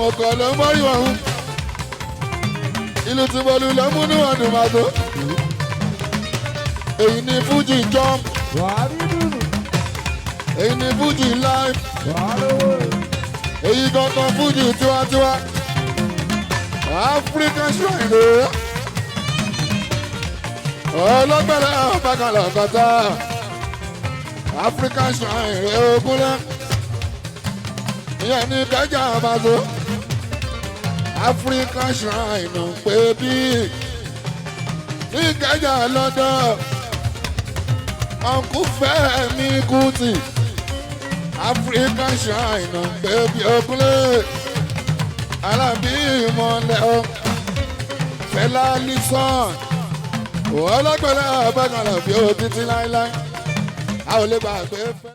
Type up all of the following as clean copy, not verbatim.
Ọkọ̀ ló ń bọ́rí wọn. Ìlú tí bọ́lú ló mú níwọ̀n dùn máa tó. Èyí ni Fuji jump, èyí ni Fuji life, èyí gangan Fuji tiwantiwa. African shrine rèé. Ọlọ́gbẹ̀rẹ̀ ọ̀bàkàlà kọta. African shrine rèé ogúnlẹ̀. Ìyẹn ní kẹjà àbàzọ. African shrine ń pè bí ní kẹjà lọ́dọ̀. Uncle Fẹ́mi Kútì. African shrine ń pè bí ogúnlẹ̀. Alábí ìmọ̀lẹ̀ o. Fẹlá Lison. Ọlọ́gbẹ̀rẹ̀ ọ̀bàkàlà bí ó títí láéláé. A ò lè gbàgbé fẹ́.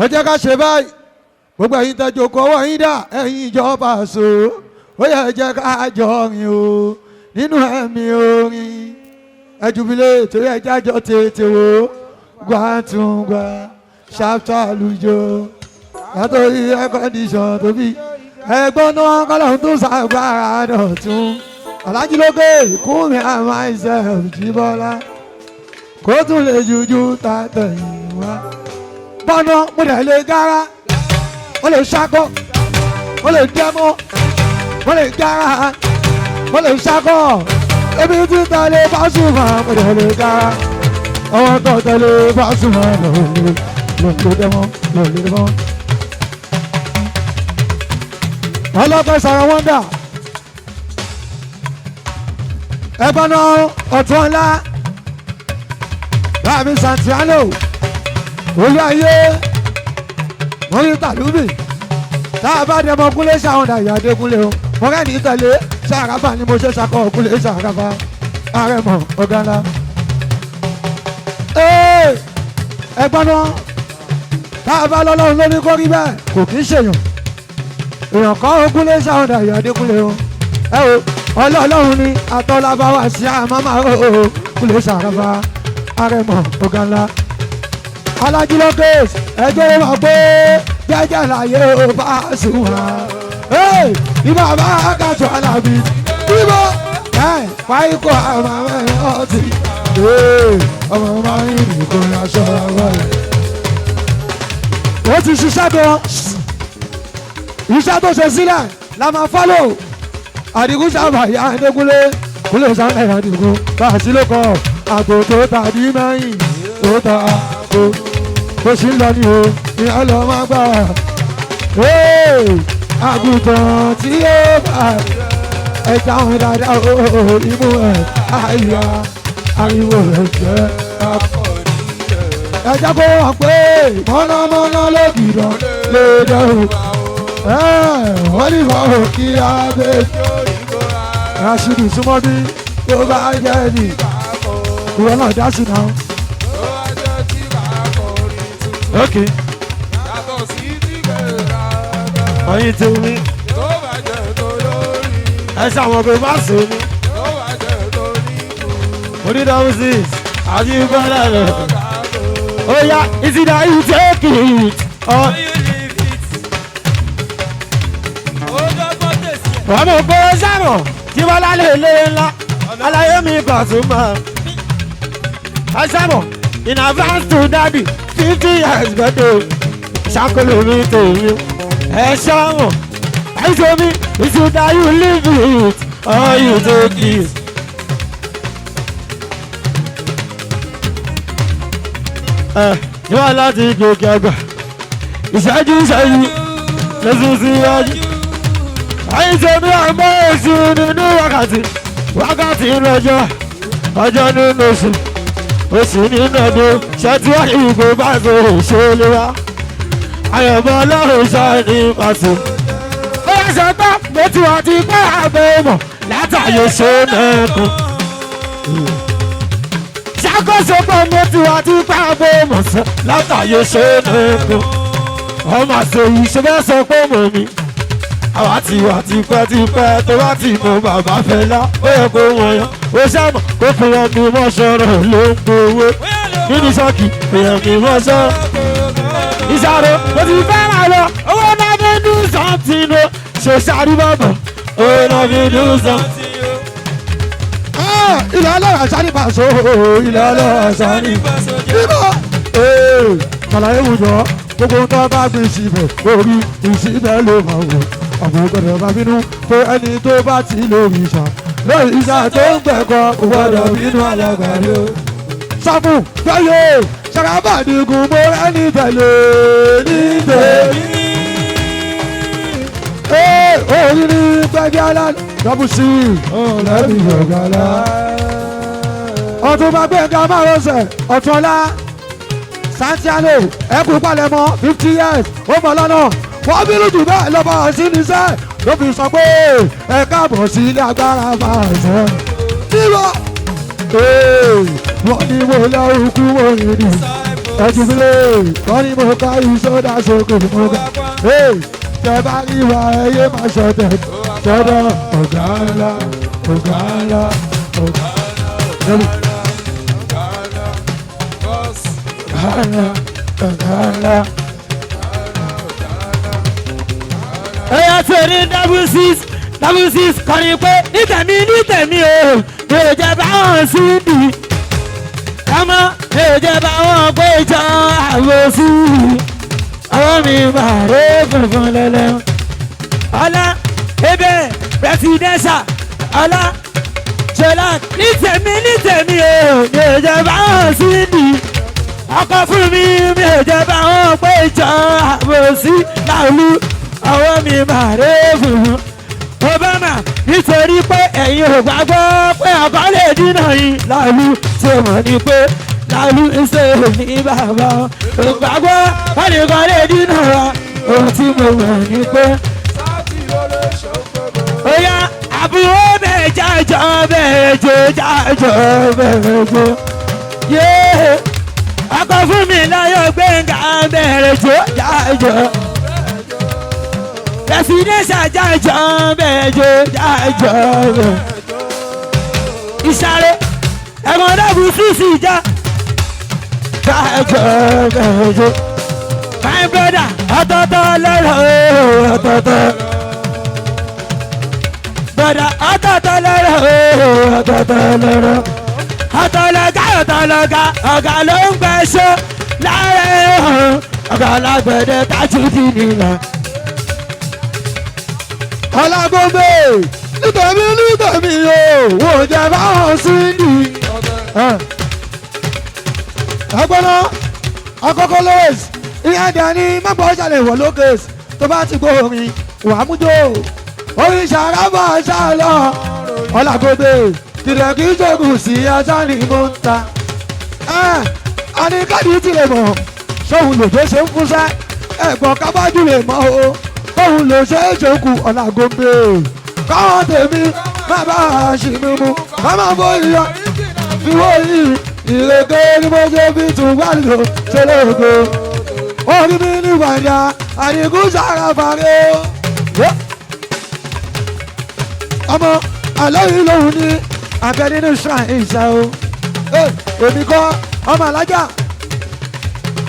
Ẹ jẹ́ ká ṣe báyìí. Gbogbo ẹ̀yin tẹ́ jókòó, ọwọ́ yín dà? Ẹ̀yin ìjọba ṣò ó yẹ, jẹ́ ká jọ rìn o nínú ẹ̀mí orin. Ẹ jubilé torí ẹ jájọ tètè wò gbàtúngbà ṣàtàlùjọ látòrí air condition tó bí ẹ̀gbọ́n náà kọ́lọ́hún tó ṣàgbára dọ̀tún. Alájí lókè kún mi àmà myself Jíbọ́lá kó tún lè jújú tàtẹ̀yìn wá bọ́nà. Mo dẹ̀ lè gara, mo lè ṣakọ, mo lè dẹ́mọ́, mo lè gara, mo lè ṣakọ. Ebi tí tẹ̀lé Pasuma, mo dẹ̀ lè gara. Ọwọ́ tó tẹ̀lé Pasuma lọ́lẹ̀ lọ́lẹ̀ dẹ́mọ́ lọ́lẹ̀ dẹ́mọ́. Ọlọ́pàá sọ̀rọ̀ wọ́n dà ẹgbọ́n náà ọ̀tún ńlá báàmí Santiano olú ayé wọ́n ní tàlúbì tá a bá dẹmọ kúnlé sáwọn dàyà adékúnlé o. Mo rẹ́ ní tẹ̀lé sàràfà ni mo ṣe sakọ kúnlé sàràfà àrẹ̀mọ ọ̀gá ńlá. Ẹgbọ́n náà, tá a bá lọ́lọ́run ló ní kó rí bẹ́ẹ̀, kò kí ń ṣèyàn èèyàn kọ́ ó kúnlé sáwọn dàyà adékúnlé o. Ẹ o, ọlọ́ọ̀lọ́run ni àtọ́lá bá wà sí àmọ́mọ́ o. Kúnlé sàràfà àrẹ̀mọ ọ̀gá ńlá alájúlọ́kẹ́ ẹjọ́ wà pé jẹ́jẹ́ láyé ó bá sùn wá. Ibà bá kàtó alábí bíbọ́ fáyíkọ́ àmàmà ọtí ọmọ máa ń rìn kó aṣọ àwọn ẹ̀. Ó ti ṣiṣẹ́ gan, iṣẹ́ tó ṣe sílẹ̀ la máa fọ́lò. Àdìgún sábà yá Adékúnlé kúlẹ̀ sáńlẹ̀ Àdìgún bá a sí lóko àgbò tó tàbí mẹ́yìn tó ta àgbò bó ṣì ń lọ ní o ní ọlọ́ máa gbà. Àgùntàn tí ó bá ẹja òun dáadáa o, imú ẹ̀ àyà ariwo rẹ̀ jẹ́ ẹja kó wọ́n pé mọ̀nàmọ́ná lókìdán lè dẹ́rù wọ́n ní wọ́n kí abẹ́ Rasheed súnmọ́ bí tó bá jẹ́ ní ìwọ náà dá sí náà. Ok. Ọyìn tí mi. Ẹ ṣàwọn pé má sùn mi. Onídàáwó six àti ìbálẹ̀ rẹ̀. Ó yá, is it that you take it? Or ọmọ ògbó sàmọ̀ tí bọ́lá lè lé ńlá aláyé mi Pasuma. Ẹ sàmọ̀ in advance to daddy 50 years birthday ṣàkóló mi tèmi. Ẹ sàmọ̀ àìsàn mi, is it that you leave it or you take it? Ẹ níwọ̀n láti gòkè àgbà ìṣẹ́jú ìṣẹ́jú lọ́sùn síwájú. Àyíṣẹ́ mi àmọ́ èsì nínú wákàtí wákàtí lọ́jọ́ ọjọ́ nínú oṣù oṣù nínú ọdún ṣẹ́tí wọ́n ní ìgò bá ṣe òṣèlú wa. Àyẹ̀bọ̀ ọlọ́run ṣáà ní pàṣẹ. Ó yẹ sọ pé mo ti wà ti pẹ́ àbẹ̀ mọ̀ látàyè ṣe mẹ́kun. Ṣàkóso pé mo ti wà ti pẹ́ àbẹ̀ mọ̀ sọ látàyè ṣe mẹ́kun. Ọmọ àṣeyìí ṣe fẹ́ sọ pé mo ní àwa ti wà tipẹ́tipẹ́ tó bá ti mọ bàbá Fẹlá, ó yẹ kó wọ́n yan ó sẹ́mọ̀ kó fi hàn mí mọ́ sọ̀rọ̀ ló ń gbowó nínú sọ́ọ̀kì fi hàn mí mọ́ sọ̀rọ̀ ìṣàrò mo ti fẹ́ máa lọ owó náà ní do something o. ṣe sáré bàbà ó náà fi dùn sàn. Ilẹ̀ ọlọ́run sáré pàṣẹ ilẹ̀ ọlọ́run sáré. Bíbọ̀ ṣàlàyé wùjọ gbogbo ohun tó bá gbìn síbẹ̀ orí ìsíbẹ̀ ló máa wò. Àwọn gbọ́dọ̀ bá bínú pé ẹni tó bá ti lórí ìṣà lórí ìṣà tó ń gbẹ̀kọ́ kò gbọ́dọ̀ bínú alágbàdo. Sáfù gbẹ́yẹ ṣàkàbà nìgún mo rẹ́ ní tẹ̀lé ní tẹ̀lé. Orí ní gbẹ́bí alá double c lẹ́bi ọ̀gálá. Ọ̀túnba Gbẹ̀ngà Márosẹ̀ Ọ̀túnọlá Santiago ẹkùn palẹ̀mọ́ 50 years ó mọ̀ lọ́nà wọ́n bínú jù bẹ́ẹ̀ lọ́bọ̀ sí níṣẹ́ ló fi sọ pé ẹ káàbọ̀ sí ilé agbára máa sọ. Níwọ̀ wọ́n ní mo lọ ikú mo rìn ní ẹ̀jú mi wọ́n ní mo ká ìṣọ́dá sókè mo ká. Tẹ bá rí wa ẹyẹ máa ṣọ̀tẹ̀ ṣọ̀dọ̀ ọ̀gá ńlá ọ̀gá ńlá ọ̀gá ńlá ọ̀gá ńlá ọ̀gá ńlá. Ẹyà tí o ní 66 66 kọrin pé nítẹ̀mí nítẹ̀mí o mi ò jẹ́ báwọn sí bì kámọ́ mi ò jẹ́ báwọn pé jọ àbòsí ọwọ́ mi bàrẹ́ funfun lẹ́lẹ́. Ọlá ebe presidential ọlá ṣọlá nítẹ̀mí nítẹ̀mí o mi ò jẹ́ báwọn sí bì ọkọ fún mi mi ò jẹ́ báwọn pé jọ àbòsí làlú ọwọ́ mi bàrẹ́ funfun. Obama nítorí pé ẹ̀yin ò gbàgbọ́ pé ọkọ lè dínà yín làlú tí o mọ̀ ní pé làlú ń ṣe ní bàbá ò gbàgbọ́ ẹnìkan lè dínà wa ohun tí mo mọ̀ ní pé. Oya àbúrò bẹ́ẹ̀ jájọ́ bẹ́ẹ̀ jó jájọ́ bẹ́ẹ̀ jó yéé ọkọ fún mi láyọ̀ Gbẹ̀ngà bẹ́ẹ̀ jó jájọ́ presidential jájọ́ bẹ́ẹ̀ jó jájọ́ bẹ́ẹ̀ ìsàrè ẹ̀wọ̀n dàbù sísì já jájọ́ bẹ́ẹ̀ jó my brother ọ̀tọ̀ọ̀tọ̀ lọ́rọ̀ ọ̀tọ̀ọ̀tọ̀ brother ọ̀tọ̀ọ̀tọ̀ lọ́rọ̀ ọ̀tọ̀ọ̀tọ̀ lọ́rọ̀ ọ̀tọ̀lọ́gá ọ̀tọ̀lọ́gá ọ̀gá ló ń gbẹ̀ṣọ́ lára ẹ̀hún ọ̀gá alágbẹ̀dẹ tájú nìyà. Ọlágọ́gbé nítorí nítorí o wò jẹ́ báwọn sí ní. Ẹgbọ́n náà akọ́kọ́ lóòsì ìyẹn dání mọ́gbọ́n ṣàlẹ̀ wọ̀ lókè tó bá ti gbọ́ orin wà á mújó orin ṣàràbà ṣàlọ́ Ọlágọ́gbé kìrẹ̀kì ṣògùn sí ajá ni mo ń ta. Àníkàdí tilẹ̀ mọ̀ sóhun lòdó ṣe ń fúnṣẹ́ ẹ̀gbọ́n kábájú lè mọ́ o òun ló ṣe é ṣokù Ọlágọ́gbé káwọn tèmi má bá a ṣì mí mu ká má bó iyọ fiwọ́ yìí ìrèké ni mo ṣe fi tún wá lò ṣe lóko orí mi ní wàdà àdìgún sára fàrẹ́ o. Ọmọ àlọ́ yìí lòun ní abẹ nínú shrine ìṣe o èmi kọ́ ọmọ alájà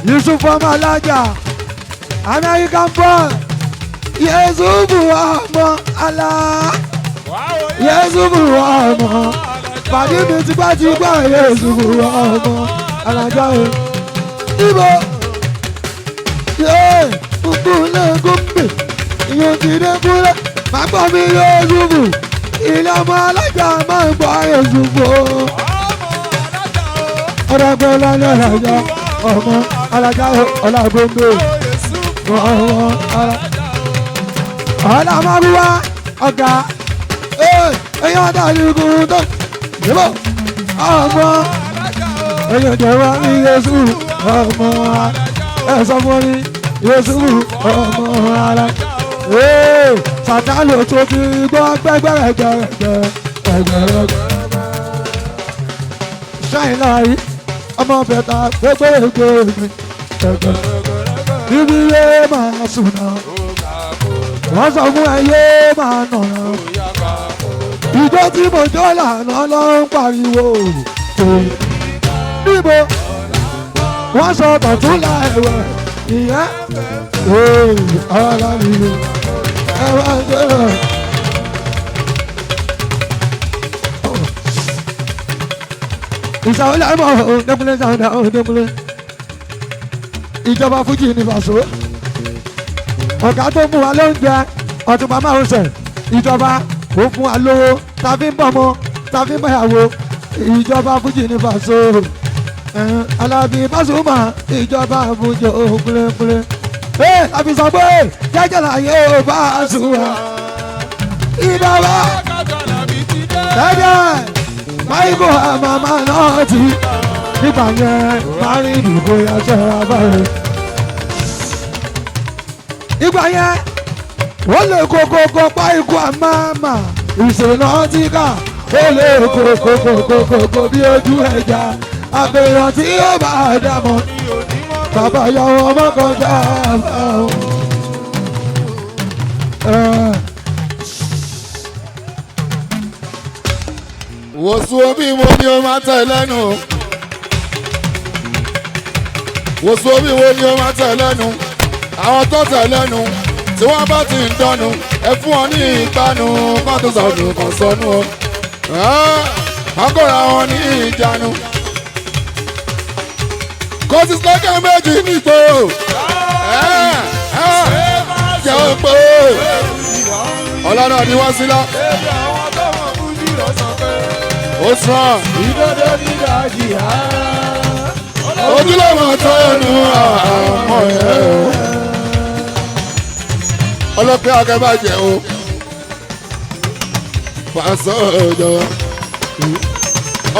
Yusuf ọmọ alájà American boy Yesufu ọmọ alá Yesufu ọmọ pàdé mi tipátipá Yesufu ọmọ alájà o ibo yé kúkúlẹ̀ gómìnà ìyóò ti dé kúlẹ̀ má gbọ́ mi Yesufu ilé ọmọ alájà máa ń gbọ́ Yesufu ọ̀dàgbọ́ lálẹ́ alájà ọmọ alájà ọ̀làgbọ́ngbò ọmọ alájà ọ̀làmọ́rúwá ọ̀gá ẹ̀yìn ọ̀dàlùkùn tó yẹ́bọ̀ ọmọ ẹ̀yìn ìjọba ní Yéṣu ọmọ ẹ̀ sọ fún mi Yéṣu ọmọ alájà sàtánù tó ti gbọ́ gbẹ́gbẹ́rẹ́gbẹ́rẹ́gbẹ́ ẹgbẹ́rẹ́gbẹ́ ṣáìn láàyè ọmọ bẹ̀tà gbẹ́gbẹ́rẹ́gbẹ́ ẹgbẹ́ ibi yé máa sùn náà wọ́n sọ fún ẹ yé máa nà náà ìjọ tí mo jọ lànà ló ń pariwo níbo wọ́n sọ tọ̀tún la ẹ̀wẹ̀ ìyẹn ọ̀rọ̀ mi lò. Ẹ wá gbọ́dọ̀. Ìsàwọlẹ̀ àmọ́ òǹdẹ́kúnlé sàwọ́dà òǹdẹ́kúnlé. Ìjọba Fújì ní Fàṣọ. Ọ̀gá tó mú wa lóúnjẹ ọ̀túnba máa ń sẹ̀. Ìjọba kò fún wa lówó tàbí ń bọ̀mọ tàbí ń bọ̀yàwó. Ìjọba Fújì ní Fàṣọ. Alábí Pasuma ìjọba Fújì òǹkúlẹ̀kúlẹ̀. Ee àfi sọ pé jẹ́jẹ́ láyé ò bá a sùn wá. Ìjọba jẹ́jẹ́ máìkò àmàmà náà ti nígbà yẹn máa rí ìdìbò yàtọ̀ abáyé. Ìgbà yẹn wọ́n lè kókókó pa ikú àmàmà ìṣòro náà ti kà ó lè kókókókókó bí ojú ẹja àbẹ̀rẹ̀ tí ó bá dàmọ́ bàbá yàwó ọmọ kan dábàá o. Wòsùn omi wo ni o máa tẹ̀ lẹ́nu? Wòsùn omi wo ni o máa tẹ̀ lẹ́nu? Àwọn tó tẹ̀ lẹ́nu tí wọ́n bá ti ń dánú, ẹ fún wọn ní ìgbanu kán tó sọnù kàn sọnù o. Wọ́n kóra wọn ní ìjánu. Kò sí sọ́kẹ́ méjì nígbò. Jẹ́ o pé ọlọ́nà ni wọ́n sí lọ. Ó sàn. Ojúlọ́mọ tó nu àmọ́ ẹ̀ o. Ọlọ́pẹ́ akẹ́bàjẹ́ o. Pàṣẹ òjò.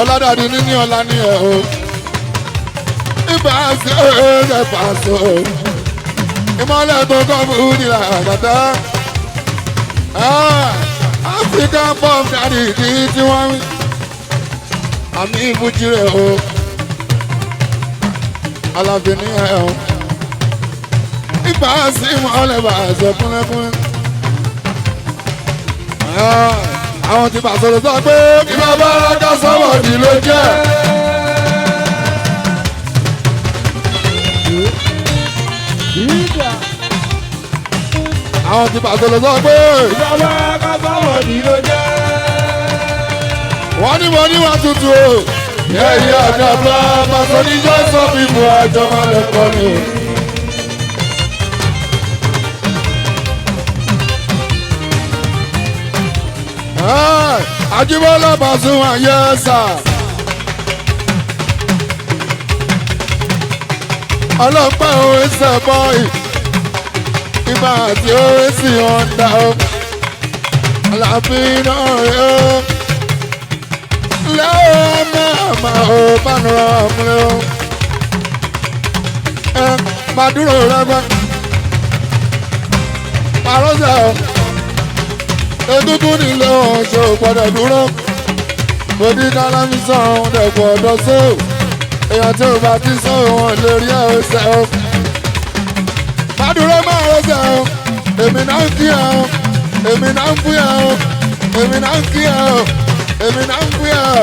Ọlọ́dàdì níní ọ̀la ní ẹ̀ o. Ibà sí ẹ̀ẹ́dẹ̀ pàṣẹ. Ìmọ̀lẹ̀ tó kọ́ fún nílà àgàtà. African pop daddy kì í tí wọ́n wí. Àmì ìbújì rẹ̀ o. Alábì ní ẹ̀ o. Ibà sí ìmọ̀lẹ̀ bàṣẹ kúnlẹ̀kúnlẹ̀. Àwọn tí bàṣẹ lọ sọ pé ìbá bára sọ́wọ́ ni ló jẹ́. Àwọn tí bàṣẹ lọ sọ pé wọ́n ní mo ní wọ́n tutù o. Yẹ́yẹ́ àdàbà bàṣẹ ní jọ́sọ̀ fífò àjọ máa lọ kọ́ ni o. Ajíbọ́lá Pasuma yes sir. Ọlọ́pàá òwe sẹ̀bọ́ì ìbá àti òwe sì ọ̀dà o. Àlàbí náà rẹ̀ o. Lẹ́wọ̀n máa ò bánu ọkùnrin o. Ẹ máa dúró rẹ́gbẹ́. Pàrọ́sẹ̀ o egungun nílé ọ̀ṣọ́ gbọ́dọ̀ dúró òbí kálámi sọ ohun dẹ̀ gbọ́dọ̀ sọ èèyàn tí ò bá ti sọ òun lórí ẹ̀ ó sẹ́ o. Mádùúró máa rọ sẹ́ o, èmi náà ń kí ẹ o, èmi náà ń fún ẹ o, èmi náà ń kí ẹ o, èmi náà ń fún ẹ o,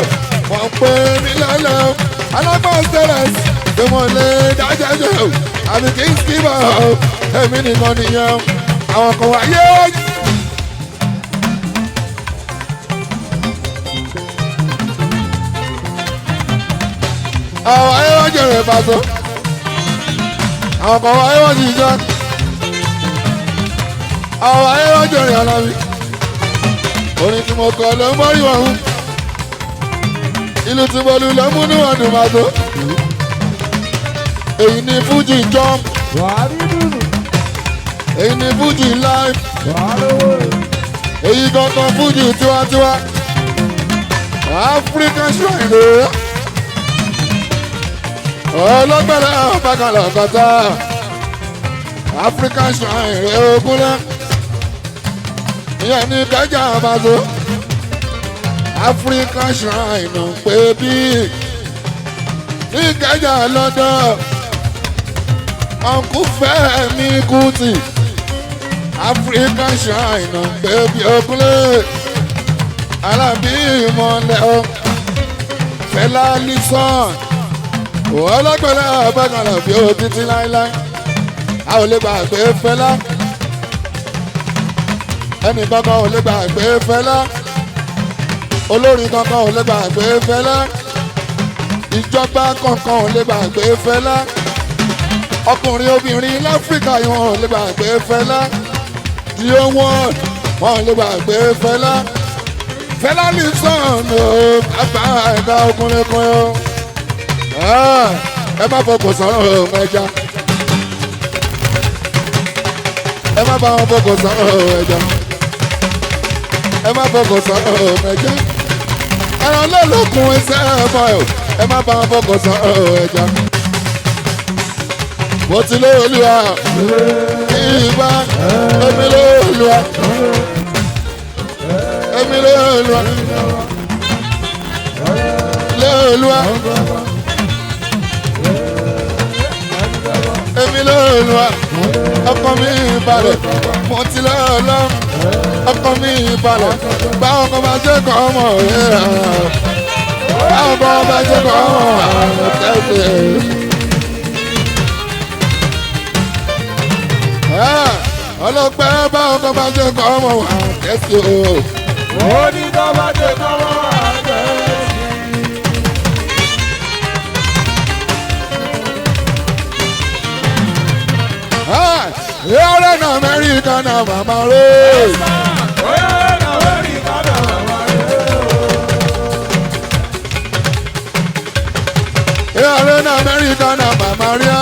wọ́n pè mí lọ́lọ́ o, alágbọ̀n sẹ́lẹ̀s, tí mo lè dájẹ́jẹ́ o, àbí kí n kí bọ̀ o, èmi nìkan nìyẹn o, àwọn kan wáyé o. Àwọn ayé wọ́n jèrè pàtó àwọn kan wáyé wọ́n ti jẹ́ àwọn ayé wọ́n jèrè alábi orin tí mo kọ ló ń bọ́rí wọn hún ìlú tí mo lù ló ń múnú wọn dùn pàtó èyí ni Fuji jump èyí ni Fuji life èyí gangan Fuji tiwantiwa African shrine rèé ọlọ́gbẹ̀rẹ̀ ọ̀bàkàlà kọta African shrine rẹ̀ ogúnlẹ̀ ìyẹn ní kẹjà àbàzọ African shrine ń pè bí ní kẹjà lọ́dọ̀ ọ̀nkú Fẹ́mi Kútì African shrine ń pè bí ogúnlẹ̀ Alábí ìmọ̀lẹ̀ ọ̀ Fẹlá Lison ọlọ́gbẹ̀rẹ̀ ọ̀bẹ̀kànlá fi ó títí láéláé a ò lè gbàgbé Fẹlá Ẹnì kankan ò lè gbàgbé Fẹlá, olórin kankan ò lè gbàgbé Fẹlá, ìjọba kankan ò lè gbàgbé Fẹlá, ọkùnrin obìnrin láfíríkà yìí wọn ò lè gbàgbé Fẹlá, the whole world wọn ò lè gbàgbé Fẹlá. Fẹlá ní sọ̀nù bàbá ẹ̀ka ọkùnrin kan o. Ẹ má fọkàn sọ̀rọ̀ ọ̀hún ẹja. Ẹ má bá wọn fọkàn sọ̀rọ̀ ọ̀hún ẹja. Ẹ má fọkàn sọ̀rọ̀ ọ̀hún ẹja. Ẹran lọ́lọ́kùn ẹsẹ̀ ẹ̀fọ́ ẹ̀ ẹ má bá wọn fọkàn sọ̀rọ̀ ọ̀hún ẹja. Mo ti lé Olúwa ìbá èmi lé Olúwa èmi lé Olúwa lé Olúwa èmi lé Olúwa ọkàn mi balẹ̀ mo ti lé Ọlọ́run ọkàn mi balẹ̀ báwọn kan bá jẹ́ kọ́ ọmọ rẹ̀ báwọn kan bá jẹ́ kọ́ ọmọ rẹ̀ tẹ́sí. Ọlọ́pẹ́ báwọn kan bá jẹ́ kọ́ ọmọ wa tẹ́sí o. Ó ní tó bá jẹ́ kọ́ ọmọ wa tẹ́sí. Ọ̀rẹ́ náà Amẹ́ríkà náà màmá rẹ̀. Ọ̀rẹ́ náà Amẹ́ríkà náà màmá rẹ̀. Ọ̀rẹ́ náà Amẹ́ríkà náà màmá rẹ̀.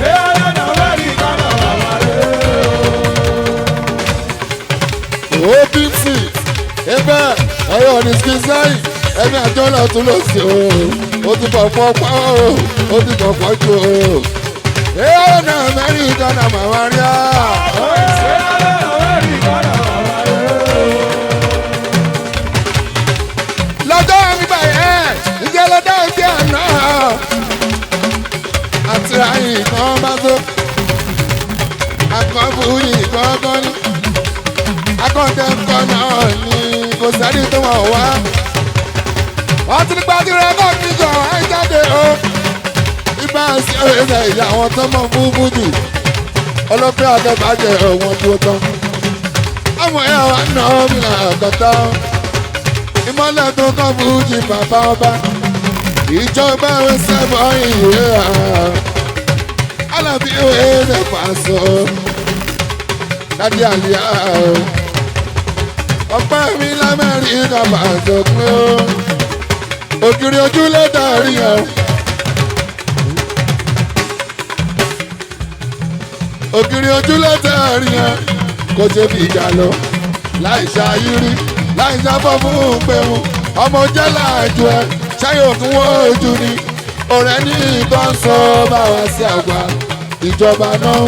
Ọ̀rẹ́ náà Amẹ́ríkà náà màmá rẹ̀. OPC ebe ẹ̀yọ́ ní skizai ẹ̀mí àjọ náà tún lọ sí o. Ó ti pọ̀ pọ̀ pọ̀ o, ó ti pọ̀ pọ̀ jù o. Ọ̀rẹ́ náà Amẹ́ríkà náà màmá rẹ̀. Ọ̀rẹ́ náà Amẹ́ríkà náà màmá rẹ̀. Lọ́jọ́ nígbà yẹn ìjẹ́ lọ́jọ́ ìbí àná àti àyìn kan bá tó akọ́bù yìí kọ́kọ́ ní akọ́ńtẹ́ńkọ́ náà ní kò sẹ́ni tó wọ̀n wá. Wọ́n ti ní gbájú rẹ́kọ̀dì níjọ àìjáde o. Ibà sí ẹ̀rẹ́ ìyá àwọn tó mọ̀ fún fújì ọlọ́pẹ́ akẹ́bàjẹ́ ọ̀wọ́n tó tán. Àwọn ẹ̀yà wa náà mi là kọ́tà ìmọ̀lẹ̀ tó kọ́ fújì bàbá ọba ìjọba ìwé sẹ́fọ̀ ìwé alábí ìwé mẹ́fà sọ dádì àlìyá ọpẹ́ mi l'Amẹ́ríkà bàjọ́ pé ó ògiri ojú ló dàrí ẹ̀ ògiri ojú ló dàrí ẹ̀ kò ṣe fi ìjà lọ láì ṣàyírí láì sábọ̀ fún pẹ̀mú ọmọ jẹ́ láàjù ẹ ṣáyò fún wọn ojú ni ọ̀rẹ́ ní ìbọn sọ báwa sí àgbà ìjọba náà.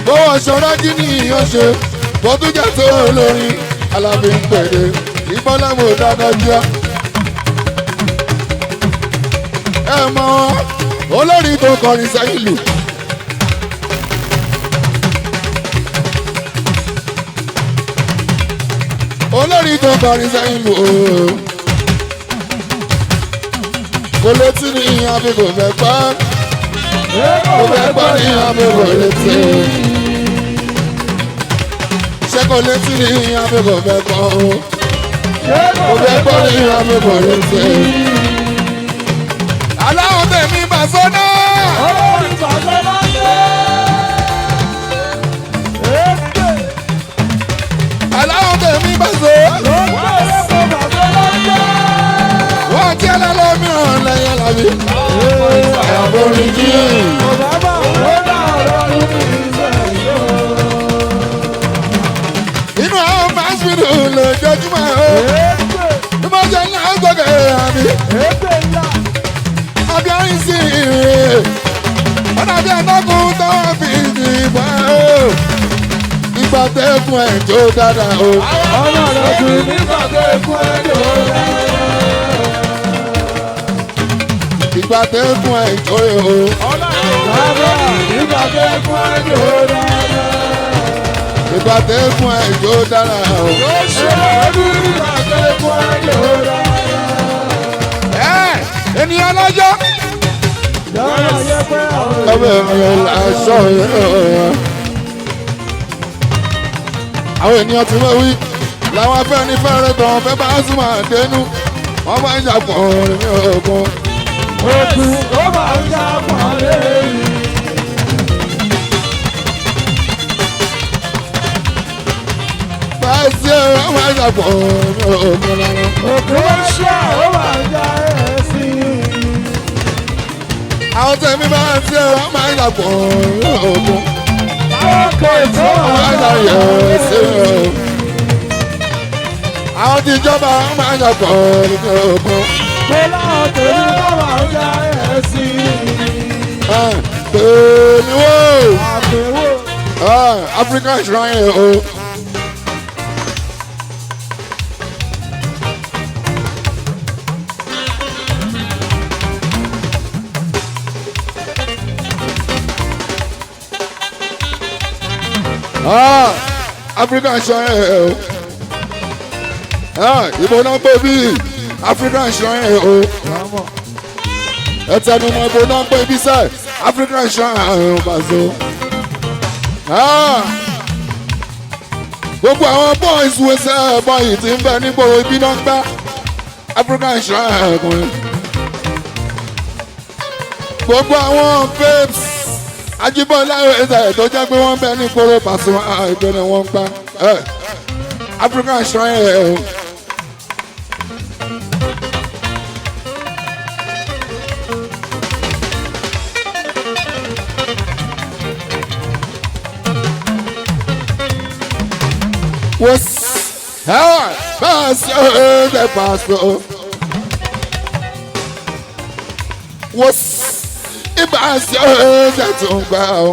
bówó ṣọ́ra kí ni ìyàn ṣe bó tún jẹ́ tó lórí Alábí ń pèrè ìbọn láwọn dáná jẹ́. Ẹ mọ olórí tó kọrin sẹ́yìn lù. Olórí tó kọrin sẹ́yìn lù ooo. Kò létí ní àbí kò fẹ́ gbọ́. Kò fẹ́ gbọ́ ní àbí kò létí. Ṣé kò létí ní àbí kò fẹ́ gbọ́ o? Kò fẹ́ gbọ́ ní àbí kò létí. Aláwọ̀ tèmi bà sọ́nà. Olórí bàbá lọ́dẹ. Aláwọ̀ tèmi bà sọ́. Wọ́n ti ẹlẹ́lẹ́mìíràn lẹ́yìn Alábí. Àforíjì. Inú àwọn fásitì lójoojúmọ́ o. Ìmọ̀jẹ̀ náà gbọ́dọ̀ àmì. Abíọ́rin sí ìrè. Ọ̀nà bí adágún táwọn fi ìdìbò o. Ìgbà tẹ́kùn ẹ̀ jó dáadáa o. Ìgbà tẹ́kùn ẹ̀ jó o. Ìgbà tẹ́kùn ẹ̀ jó dára o. Ẹ ènìyàn lọ́jọ́. Ọbẹ̀ mi làṣọ yẹn. Àwọn ènìyàn ti mọ̀ wí làwọn afẹ́nifẹ́re tán fẹ́ bá súnmọ́ àdénú wọ́n máa ń ṣàpọ̀ orin ní òkun. Òkun ó máa ń ṣàpọ̀ lẹ́yìn. Báyìí wọ́n máa ń ṣàpọ̀ orin ní òkun lọ́wọ́. Òkun ó ṣe ó máa ń já ẹ̀sìn. Àwọn tẹ̀mí bá ń ṣe wọ́n máa ń ṣàpọ̀ orin ní òkun. Ọkọ̀ ètò Wọ́n máa ń ṣàyẹ̀ sí o. Àwọn tí ìjọba wọ́n máa ń ṣàpọ̀ orin ní òkun. Mo láwọn tèmi bá máa ń já ẹ̀sìn. Tèmi wò Àpèwò African shrine o. African shrine o. Ìbò náà pè bí African shrine o. Ẹ tẹnumọ́ ìbò náà pè bí sẹ́ African shrine o Paso. Gbogbo àwọn boys wo sẹ́ bọ́yì tí ń bẹ nígboro ibi náà ń gbá African shrine ọkùnrin. Gbogbo àwọn babes Ajíbọ́lá ẹ̀sẹ̀ tó jẹ́ pé wọ́n ń bẹ nígboro Pasuma ìbẹ̀ ni wọ́n ń gbá African shrine ẹ̀ o. Was the pastor was ibà sí ọ̀rẹ́ tó ń gbà ọ́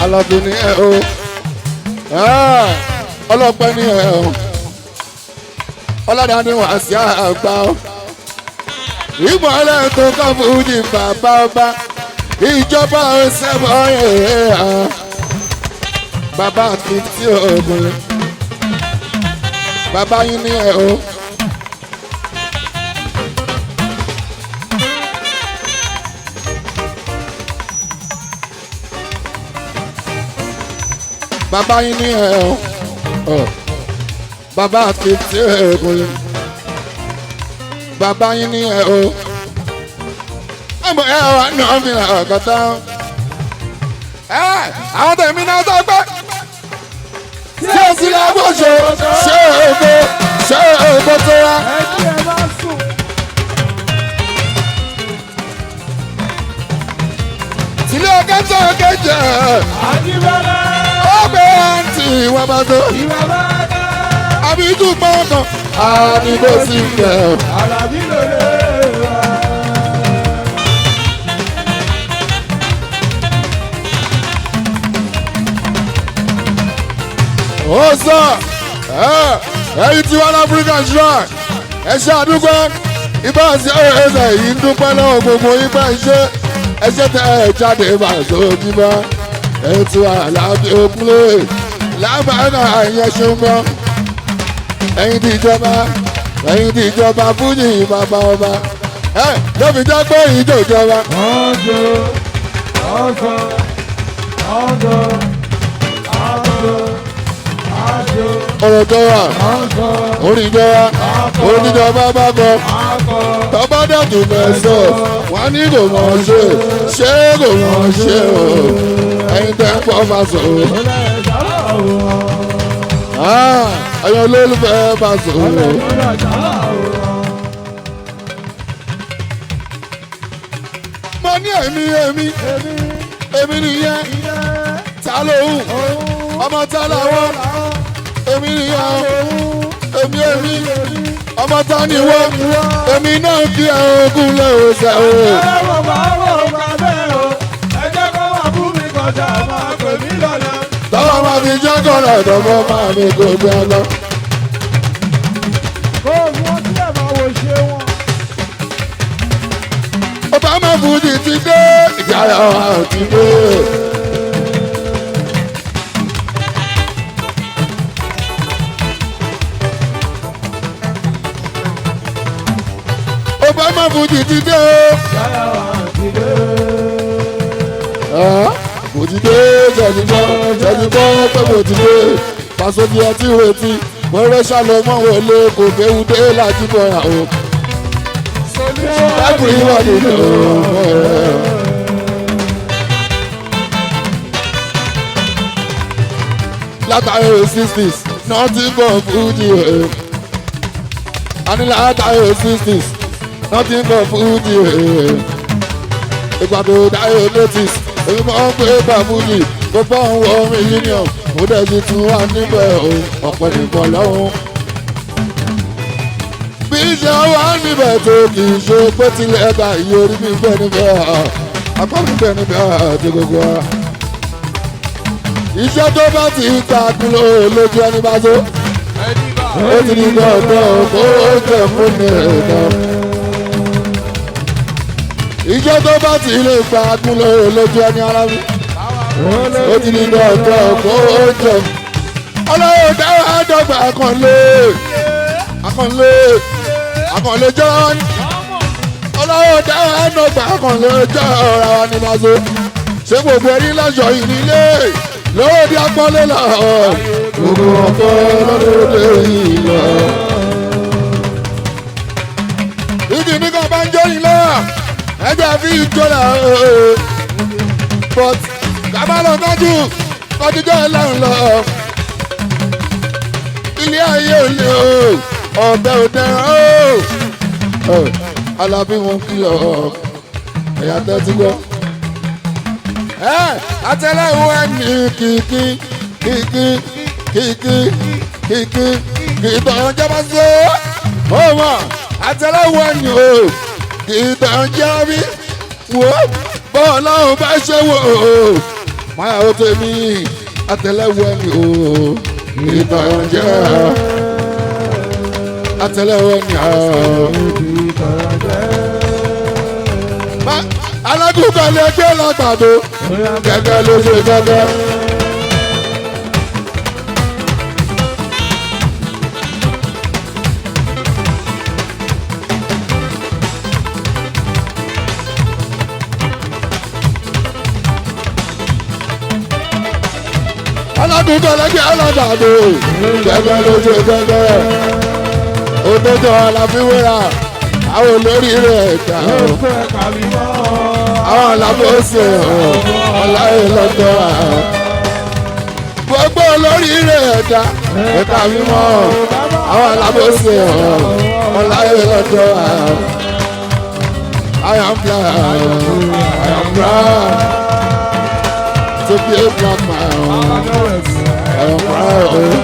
alábí ni ẹ o ọlọ́pẹ́ ni ẹ o ọlọ́dà ni wàá sí àgbà ọ́ ìmọ̀lẹ́ tó kọ́ fújì bàbá ọba ìjọba ọ̀sẹ̀ bọ̀ ẹ̀ bàbá 50 ogun bàbá yín ní ẹ o. Bàbá yín ní ẹ o. Bàbá 50 ogun bàbá yín ní ẹ o. Ọmọ ẹ wà náà fi hàn kọ́tà. Àwọn tẹ̀mí náà sọ pé tí ó sì lágbóṣe ṣé èkó ṣé èkó tó wá. ẹtí ẹ bá sùn. Sílé ọkẹ́jọ́ kẹjẹ Àjíbọ́lá ó gbé àǹtí wọn bá tó. ìwà bá ká. Àbíjú pọ́nkàn àdìgbò sí fẹ́. Àlàbí lòlẹ̀ wá. Ó sọ ẹyin tí wọn African shrine ẹ ṣe àdúgbò ibà sí ẹsẹ̀ yìí ń dúpẹ́ lọ́wọ́ gbogbo ibà ṣe ẹṣẹ́ tẹ ẹ jáde bá sójú mọ́ ẹyin tí wà lábẹ́ òkúlé lábàánà ẹ̀yẹ ṣe ń mọ́ ẹyin tí ìjọba ẹyin tí ìjọba fújì bàbá ọba ẹ ló fi jẹ́ pé ìjọ ìjọba. Ọjọ́ ọjọ́ ọjọ́ ọjọ́ ọjọ́ Ọ̀rọ̀ tó wà ọjọ́ orí ìjọba oníjọba bá kọ. akọ. Tọ́ba dẹ̀tù mẹ́sọ̀ wọ́n ní kò mọ̀ ṣe ṣé kò mọ̀ ṣe o ẹ̀yin tẹ́ ń pọ̀ máa sọ o Ọlẹ́ ìjàlá òun. ẹ̀yin olólùfẹ́ máa sọ o. Ọlẹ́ ìjàlá òun. Mo ní èmi èmi Èmi èmi nìyẹn ìyẹn ta lóhùn òun ọmọ ta làwọn làwọn èmi nìyẹn òun èmi èmi èmi ọmọ ta ni wọ́n èmi náà kí ẹ ogún lè o ṣe o. Ẹ wò bá wò bá bẹ́ẹ̀ o. Ẹ jẹ́ kó máa bú mi kọjá máa pè mí lọ́la. Tọ́wọ́ máa fi jẹ́ kọ́ra ìdánwò máa mi kò gbé ọ lọ. Kó o mú ọtí ẹ̀ máa wò ṣe wọn. Obama Fuji ti dé ìjàrá wa ti dé. Obama Fuji ti dé o. Yàrá wa ti dé. Mo ti dé jẹ̀dúgbọ́ jẹ̀dúgbọ́ pé mo ti dé. Pàṣẹ bí ẹ ti retí wẹ́rẹ́ ṣàlọ́mọ́ wọlé kò kéwu dé lájúbọ̀ ra o. Everybody know. Látàrí 60s náà ti bọ̀ fújì ẹ̀. A ní látàrí 60s náà ti bọ̀ fújì ẹ̀. Ìgbà tó dáyé notice èmi máa ń pè é gbà fújì kó bá òun wọ mílíọ̀nù ó dẹ̀ ti tún wà níbẹ̀ o ọ̀pẹ nìkan lọ́hùn. Bí iṣẹ́ wà níbẹ̀ tó kì í ṣe pé tilẹ̀ ẹ̀ka iye orí mi bẹ́ẹ̀ níbẹ̀ apá mi bẹ́ẹ̀ níbẹ̀ àti gbogbo wa. Iṣẹ́ tó bá ti ta kúló lójú ẹni bá tó ó ti di dandan kó o jẹ fún mi ẹ̀dá. Iṣẹ́ tó bá ti lè gba kúló lójú ẹni ara mi ó ti di dandan kó o jẹ. Ọlọ́run dáwọ́ àdọ́gba akànlé akànlé akànlé jọ́ ọlọ́run dáwọ́ àdọ́gba akànlé jọ́ ọ̀rọ̀ wa ní bàzó. Ṣé gbogbo ẹni lọ́jọ́ ìnílé lọ́wọ́ bí apọ́lé lọ gbogbo ọ̀pọ̀ lọ́dọọdẹ yìí lọ. Ìdí nìkan bá ń jóni lọ́wọ́ ẹgbẹ́ fi ìjọra but kábàlọ̀ kájú kọjújọ́ ẹlẹ́rìn lọ. Ilé ayé ò lè o ọ̀bẹ ò dẹ̀rọ̀ o. Alábí wọn kìlọ̀ ẹ̀yà tẹ́tí gbọ́. Àtẹlẹ́wọ̀ ẹni kìkì kìkì kìkì kìkì kìtàn jẹba sí ó mọ àtẹlẹ́wọ̀ ẹni o kìtàn jẹbi wò bọ́ọ̀lù ọ̀hún bá ṣe wò ó máyà ó tèmi àtẹlẹ́wọ̀ ẹni o kìtàn jẹ àtẹlẹ́wọ̀ ẹni o. Alágùnkàn lè gbé lágbàdo gẹ́gẹ́ ló ṣe gẹ́gẹ́. Alágùnkàn lè gbé lágbàdo gẹ́gẹ́ ló ṣe gẹ́gẹ́. Òtòtò àlàfíwéra àwọn olórí rẹ̀ dà ó àwọn alábòsè ọláyé lọ́dọ̀ gbogbo olórí rẹ̀ ẹ̀dá ẹ̀ka mímọ́ àwọn alábòsè ọláyé lọ́dọ̀. I am proud, I am proud to be a black man. I am proud,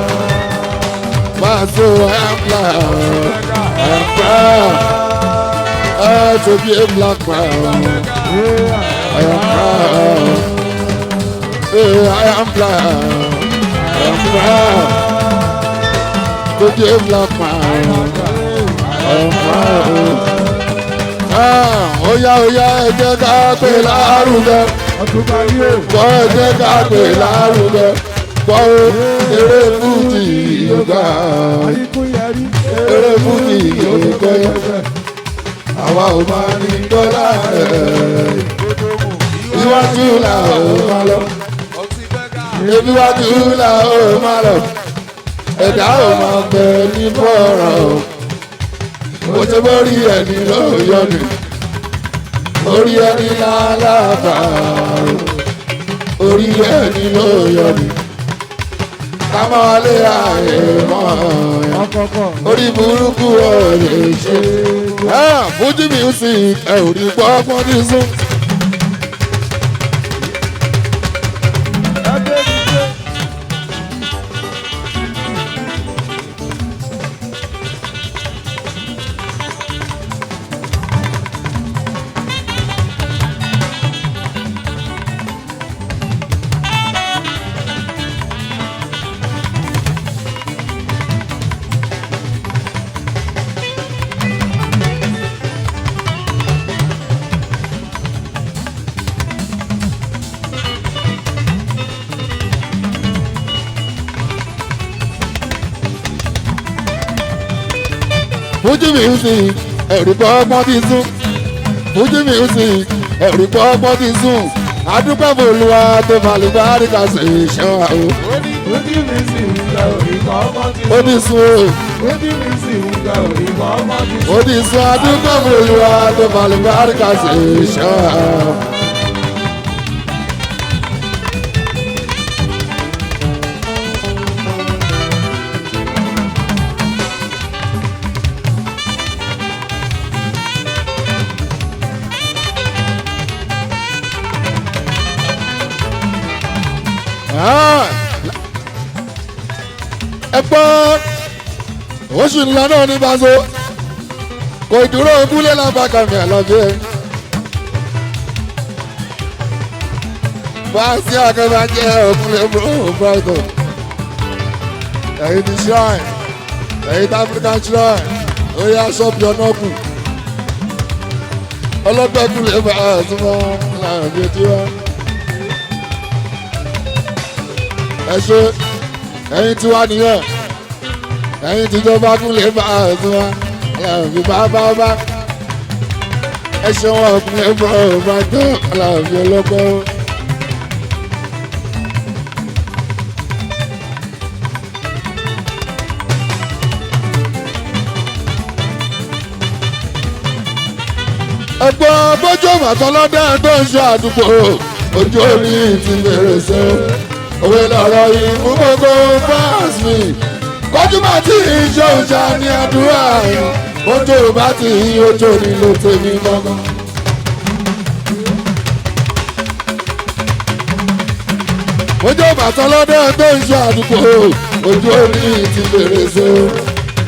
Paso, I am proud, I am proud to be a black man. I am proud. I am proud. I am proud to be a black man. I am proud. Oya oya ẹ jẹ́ ká pè lárugẹ. Gbọ́ ẹ jẹ́ ká pè lárugẹ. Gbọ́ eré fújì yorùbá. Eré fújì yorùbá. Àwa ò máa ní dọ́là rẹ̀. Iwájú là ó máa lọ. Iwájú là ó máa lọ. Ẹ̀dá ò máa gbẹ ní bọ̀rọ̀. Mo ṣe borí ẹni lóyọ ni. Orí ẹni lálàbà. Orí ẹni lóyọ ni. Ká máa lé àyè mọ́. Orí burúkú ò lè ṣe. Fújì music ẹ ò rí gbọ́gbọ́n ní sún. Fújì music ẹ̀rí gbọ́gbọ́n ti sún. Fújì music ẹ̀rí gbọ́gbọ́n ti sún. Adúpẹ́ f'Olúwa tó fàlùbáríkà sí iṣẹ́ wa o. Ojú mi sì ń gba òrì kan ọmọ ti Ó ti sùn o. Ojú mi sì ń gba òrì kan ọmọ ti Ó ti sùn àdúgbò fòlùwà tó balùbáríkà sí iṣẹ́. Ẹ gbọ́ oṣù ńlá náà ní Paso kò dúró ogúnlé lábàkàmì àlọ́bí ẹ̀. Báàsì akẹ́bà jẹ́ ògúnlé Brighton ẹ̀yin ti shrine ẹ̀yin ti African shrine ó yá ṣọ́ọ̀bù ọ̀nà kù ọlọ́gbẹ́kùnlé bá a súnmọ́ láàbí etí wa. Ẹ ṣe ẹ̀yin tí wá nìyẹn ẹ̀yin tíjọba kúnlé bá a súnmọ́ láàbí bá bá bá ẹ ṣe wọn kúnlé bá a bá tó láàbí ọlọ́pẹ́ o. Ẹ̀gbọ́n bójú màtọ́lọ́dẹ́ tó ń ṣe àdúgbò ojú orí ti bèrè sí òwe lọ̀rọ̀ yìí fún gbogbo fans mi kọjú bá ti ṣe òòṣà ní àdúrà ojú bá ti ojú nílò tèmi gangan. Ojú màtọ́lọ́dẹ́ tó ń ṣe àdúgbò ojú orí ti bèrè sí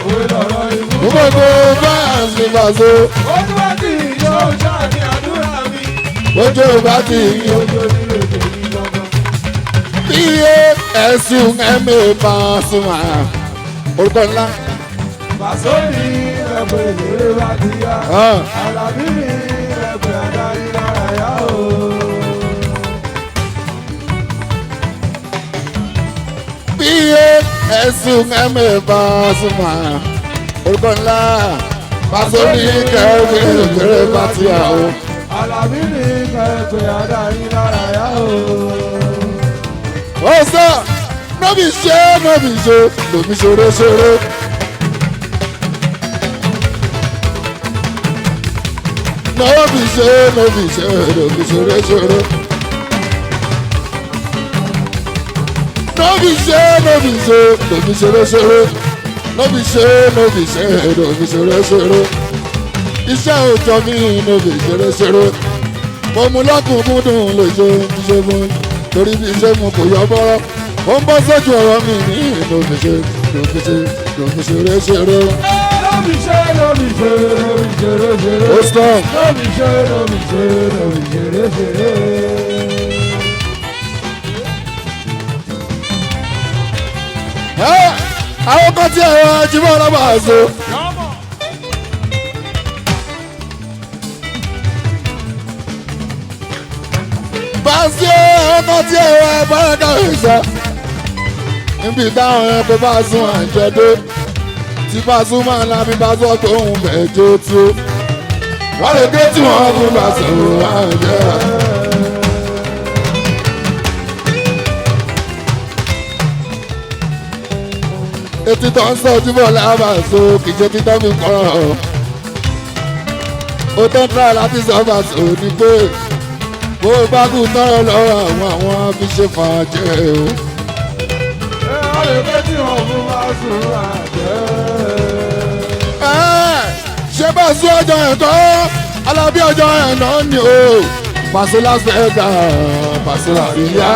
Òwe lọ̀rọ̀ ìwú. fún gbogbo fans mi pàṣẹ Ojú bá ti yóò ṣáà ní àdúrà mi. ojú bá ti Ojú onílé tèmi gangan. P-A-S-U-M-A Pasuma orúkọ ńlá. Pàṣọ ní ẹ̀pẹ̀ ìlérè bá ti yá. Ah. Àlàbí ní ẹ̀pẹ̀ adarí lára yá o. P-A-S-U-M-A Pasuma orúkọ ńlá. Paso ní kẹrìndínlẹ́ ìlérè bá ti yá o. Àlàbí ní ẹ̀pẹ̀ adarí lára yá o. Ó sọ nóbì ṣe nóbì ṣe lòmí ṣeré ṣeré. Nóbì ṣe nóbì ṣe lòmí ṣeré ṣeré. Nóbì ṣe nóbì ṣe lòmí ṣeré ṣeré. Nóbì ṣe nóbì ṣe lòmí ṣeré ṣeré. Iṣẹ́ òòjọ́ mi nóbì ṣeré ṣeré. Mo mú lọ́kùnkúndùn lè ṣe ṣe fún torí bí iṣẹ́ mu kò yọ bọ́rọ́. Ó ń bọ́ sójú ọ̀rọ̀ mi ní lòmí ṣe lòmí ṣe lòmí ṣeré ṣeré. Lóbi ṣe lóbi ṣe lóbi ṣeré ṣeré. Ó strong. Lóbi ṣe lóbi ṣe lóbi ṣeré ṣeré. Ẹ́, àwọn kan tí ẹ̀rọ ajímọ̀ ọlọ́mọ àṣọ. Bàṣẹ àwọn kan tí ẹ̀rọ abáraka ìṣe. Níbi táwọn ẹranko bá sún àjẹdó. Tí bá sún máa la mi bá sọ pé òun fẹ́ jó tí ó. Wọ́n lè dé tí wọ́n fún bá sọ̀rọ̀ àjẹ́. Etí tó ń sọ ojúbọ lábàṣọ kì í ṣe títọ́ mi kọ́ ọ́. Ó tán tíra láti sọ bàṣọ ní pé bó o bá kú tọrọ lọ́wọ́ àwọn fi ṣe fàájẹ́ o. Ẹ á lè pé tí wọ́n fún bá sùn àjẹ́. Ẹ́, ṣé bá sún ọjọ́ ẹ̀kọ́ Alábí ọjọ́ ẹ̀ náà ni o Pàṣẹ lásán ẹ̀dá Pàṣẹ làríyá.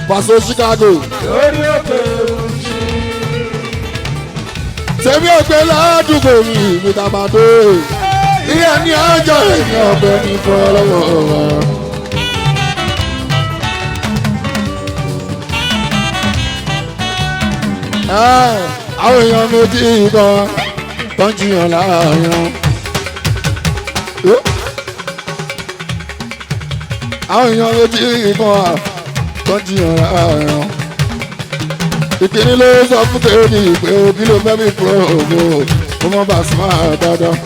Pàṣẹ Chicago. Lórí òkè òṣì. Tèmi ò gbé ládùúgbò mi ìlú tàbádó. Ìyá ní ọjọ́ ìní ọ̀bẹ ní fọlọ́wọ́ wa. Àwọn èèyàn méjì kan tó ń jiyàn láàrin wọn. Àwọn èèyàn méjì kan tó ń jiyàn láàrin wọn. Ìkíní ló sọ fún tèmi pé òbí ló fẹ́ mi kúrò ògbó ó mọ́ bá sùn máa dandan.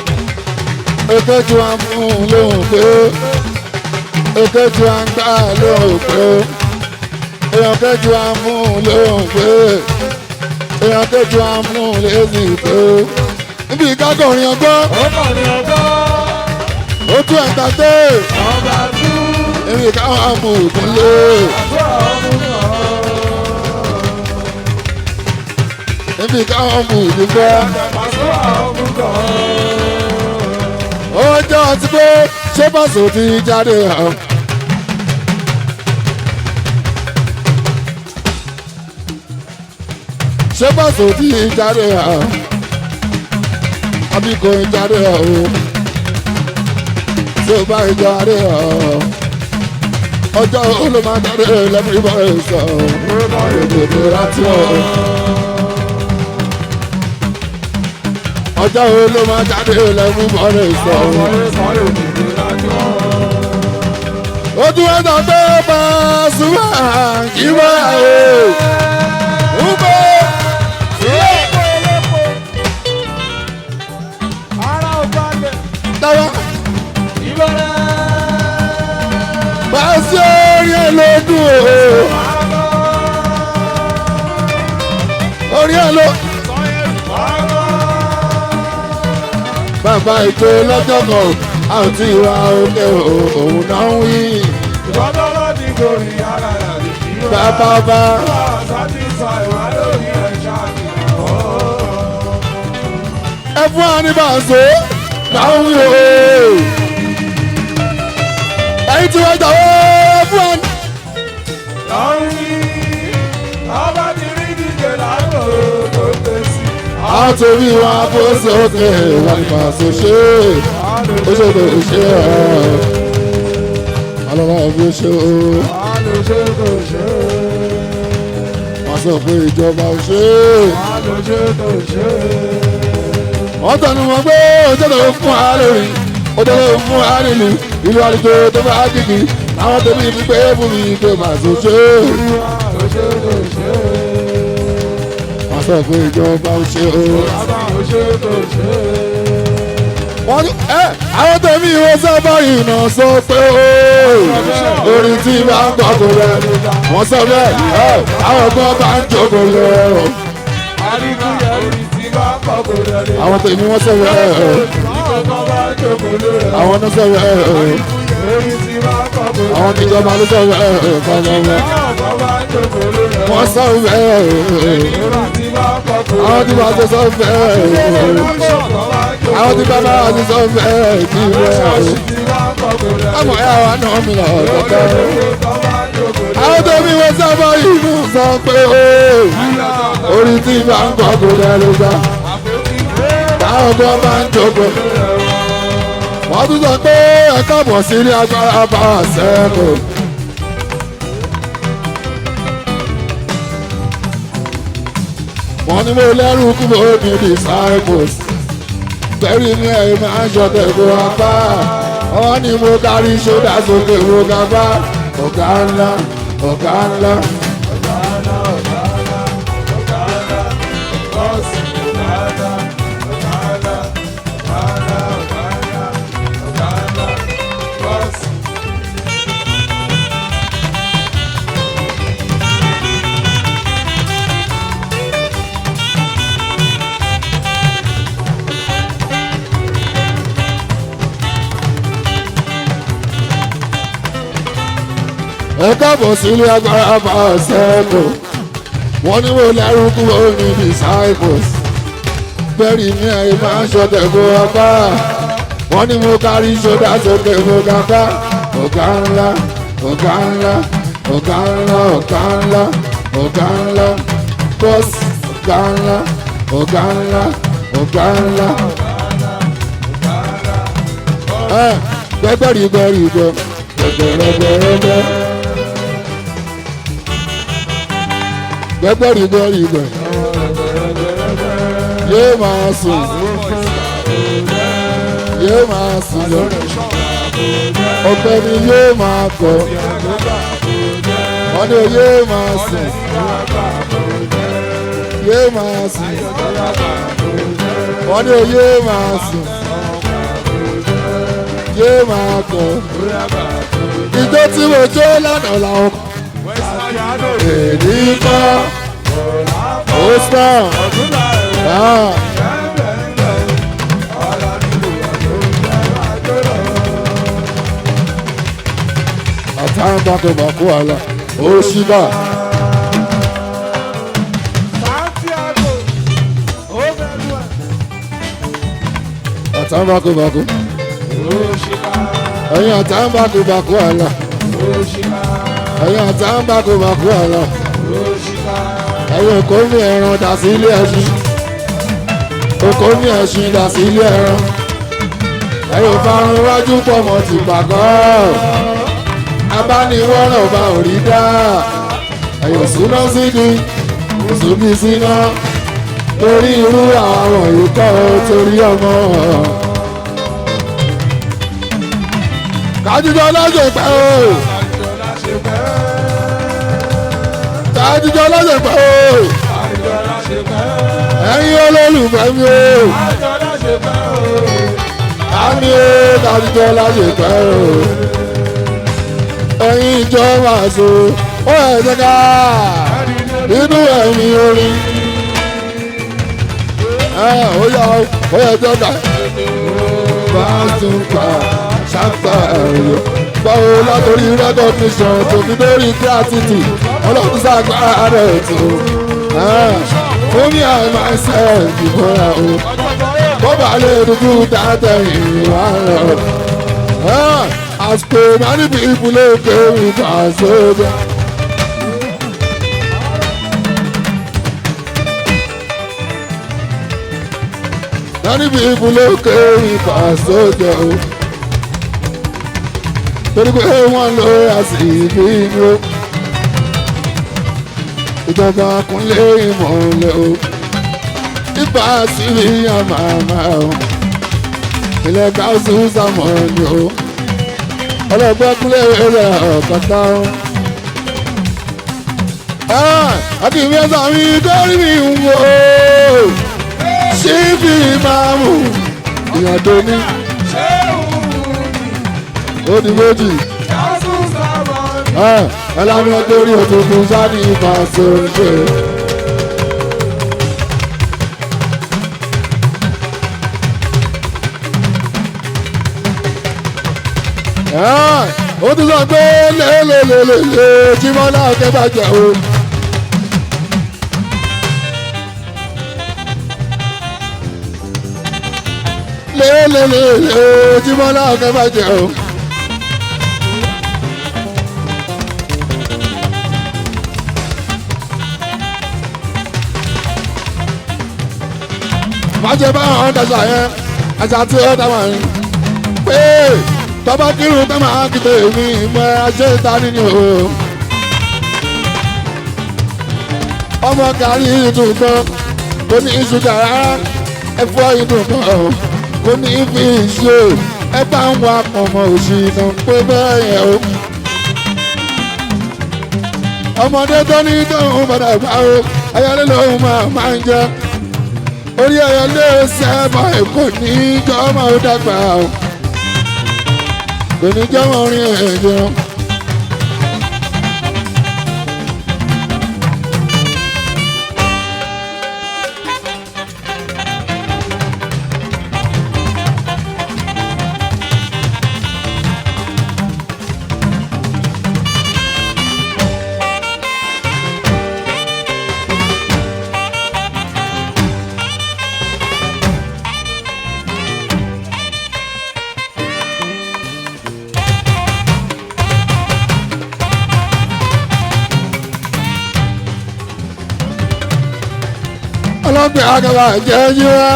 Èkejì wa fún un lóhùn pé Èkejì wa ń gbà lóhùn pé èèyàn kejì wa ń mú lóhùn pé èèyàn kejì wa ń mú lésì pé níbi ìkákọ̀rin ọgbọ́n Ó kàn ní ọgbọ́n. ó tún ẹ̀ta tó Ọba tú. níbi káwọn amú ìkúnlé Àbúrò ọmú náà. níbi káwọn amú ìdúpẹ́. Pàṣẹ ọmú náà. Ó jẹ́ ọtí pé ṣé bàṣọ ti jáde hàn. Ṣé bàṣọ ti jáde hàn? Àbí kò jáde hàn o? Tí o bá jáde hàn? Ọjọ́ olùmọ̀jáde lẹ́nu ìbọn sọ. Ètò láti ọ̀. Ọjọ́ olùmọ̀jáde lẹ́nu ìbọn sọ. Ó tún wá sọ pé Pasuma kì í wá o. Ń bọ̀ Ara ò balẹ̀. dáwọ́. Ìbọ̀rẹ̀. Pàṣẹ orí ẹ̀ ló dùn o. Orí ẹ̀ ló. Bàbá ètò lọ́jọ́ kan o, a ò tí ì wá òkè o, òun náà ń wí. Ìbọ̀dọ̀ láti gorí ara rẹ̀ kí ó Bàbá bá satisfy wà lórí ẹ̀ṣá mi. Ẹ fún wa ní bàṣọ náà ń wí o. Ẹyin tí wọ́n jà ó ẹ fún wa ní. Láwùí, ọba ti rí díje láàárọ̀ tó gbé sí. A torí wọn bó sókè wọn ní bàṣọ ṣe é. Ó ṣe kò ṣe é. Alọ́lá òbí ṣe o. Àlòṣe kò ṣe é. Wọ́n sọ pé ìjọba ò ṣe é. Àlòṣe kò ṣe é. Wọ́n tẹnu mọ́ pé òjò tó fún wa lórí òjò tó fún wa nílùú ìlú àlejò tó bá kìkì àwọn tèmi fi pé fún mi pé màá so ṣe é. Àlòṣe kò ṣe é. Wọ́n sọ pé ìjọba ò ṣe o. Bàbá òṣè kò ṣe é. Wọ́n ní ẹ àwọn tèmi wọ́n sábà ìnà sọ pé o orin tí bá ń gbọ́ kò rẹ̀ wọ́n sọ bẹ́ẹ̀ ẹ àwọn kan bá ń jókòó lọ. Àríkúyẹ̀ orí tí bá pọ̀ kò rẹ̀ lè. Àwọn tèmi wọ́n sọ bẹ́ẹ̀ Àwọn kan bá jókòó lórí. àwọn náà sọ bẹ́ẹ̀ Orí tí bá pọ̀ kò rẹ̀. àwọn tìjọba ló sọ bẹ́ẹ̀ fọlọ́wọ́ Àwọn kan bá jókòó lórí. wọ́n sọ bẹ́ẹ̀. Ìrora tí bá pọ̀ kò rẹ̀. Àwọn tí wọ́n ti sọ bẹ́ẹ̀ àwọn tí bàbá wa ti sọ bẹ́ẹ̀ kí bẹ́ẹ̀ o. Ọmọ ẹ̀ wa náà mi lọ kọ́kọ́. Àwọn tó bí wọ́n sábà inú sọ pé o orí tí bá ń kọ́ kò dẹ́ ló gbà. Táwọn kan bá ń jókòó. Wọ́n tún sọ pé ẹ káàbọ̀ sí ilé agbára bá a sẹ́kù. Wọ́n ní mo lẹ́rù kú mo ní disciples. Bẹ́ẹ̀ni ní ẹ̀yìn máa ń ṣọ̀tẹ̀ kó apá. Wọ́n ní mo kárí ṣódà sókè mo ga bá. Ọ̀gá ńlá, ọ̀gá ńlá. Ẹ káàbọ̀ sílé agbára bá a sẹ́kù. Wọ́n ní mo lẹ́rù kú mo ní disciples. Bẹ́ẹ̀ni ní ẹ̀yìn máa ń ṣọ̀tẹ̀ kó apá. Wọ́n ní mo kárí ṣọ́dá sókè mo ga bá. Ọ̀gá ńlá, ọ̀gá ńlá, ọ̀gá ńlá, ọ̀gá ńlá, ọ̀gá ńlá. Bọ́sì ọ̀gá ńlá, ọ̀gá ńlá, ọ̀gá ńlá. Ẹ gbẹgbẹ́rì gbẹ́rì gbẹ gbẹgbẹrẹgbẹrẹgbẹ. Gbẹgbẹ́rì gbẹ́rì gbẹ. Yóò máa sùn. Yóò máa sùn lọ. Ọ̀gbẹ́ni yóò máa kọ. Wọ́n ní yóò máa sùn. Yóò máa sùn. Wọ́n ní yóò máa sùn. Yé máa kọ̀. Ìjó tí mo jó lánàá làwọn kan. Èdè kọ́. Ó sàn. Ah. Àtàǹbàkọ̀bàkọ̀ àlà. Ó ṣíbà. Àtàǹbàkọ̀bàkọ̀. Ẹ̀yin àtàǹbàkọ̀bàkọ̀ àlà. Ẹ̀yin àtàǹbàkọ̀bàkọ̀ àlà. Ẹ̀yin kò ní ẹran dà sí ilé ẹṣin. Kò ní ẹṣin dà sí ilé ẹran. Ẹ̀yin farun wájú pọ̀ mọ́ ti pàgọ́. Abániwọ́rọ̀ bá ò rí dá. Ẹ̀yin súná sídi, òsùnbí síná. Torí irú àwọn wọ̀nyí kọ́ ọ torí ọmọ. Kájíjọ lọ́sẹ̀ pẹ́ o. Kájíjọ lọ́sẹ̀ pẹ́ o. Ẹ̀yin olólùfẹ́ mi o. Àmì o, kájíjọ lọ́sẹ̀ pẹ́ o. Ẹ̀yin ìjọ máa so, ó ẹ̀ jẹ́ ká nínú ẹ̀mí orin. Ẹ ó yá ó yẹ jẹ́ ká bá tún pa ṣáfà ẹ̀yọ́. Báwo látòrí recognition tó fi dórí gratitude ọlọ́run sàgbára rẹ̀ tó. Fún mi I myself ìbúra o. Bọ́bá lè dúdú dáadẹ́ ìwà rẹ̀. Àsìkò many people ló kéwì pàṣẹ. Many people ló kéwì pàṣẹ o. Torí pé wọ́n lọ àsìkò inú. Ìjọba kúnlé ìmọ̀lẹ̀ o. Ibà síbi àmàmà o. Ilẹ̀ gáúsù sàmọ̀ ni o. Ọlọ́gbọ́n kúnlé ẹ̀rọ ọ̀kọ̀tà o. Àti ìfẹsà mi dórí mi ń wò ó. Ṣíbí máa mú ìyàtọ̀ ní. Ó di méjì. Ẹlẹ́nu torí òtútù sáni ìfà sóńṣe. Ó tún sọ pé lélelelele tí Bọ́lá ọ̀kẹ́ bàjẹ́ o. Lélelelele tí Bọ́lá ọ̀kẹ́ bàjẹ́ o. Májè bá àwọn dàṣà yẹn, àṣà tí ó dá wà ní. Pé tọ́ba kírun tó máa kígbe mi ìmọ̀ ajé ìta nínú o. Ọmọ gàrí ìdùn kan, kò ní ṣúgà rárá, ẹ̀fọ́ ìdùn kan, kò ní fi ṣe ẹ bá ń wa pọ̀nmọ́ òṣì náà pé bẹ́ẹ̀ yẹn o. Ọmọdé tó ní tóun padà gbà o, ayọ̀lẹ́ lòun máa ń jẹ. Orí ayọ̀lẹ́ sẹ́mọ̀ èkó ní jọ́mọ̀ ó dàgbà o. Kò ní jọ́mọ̀ orin ẹ̀jẹ̀. Ọlọ́gbìn àgàbà jẹ́ yíwá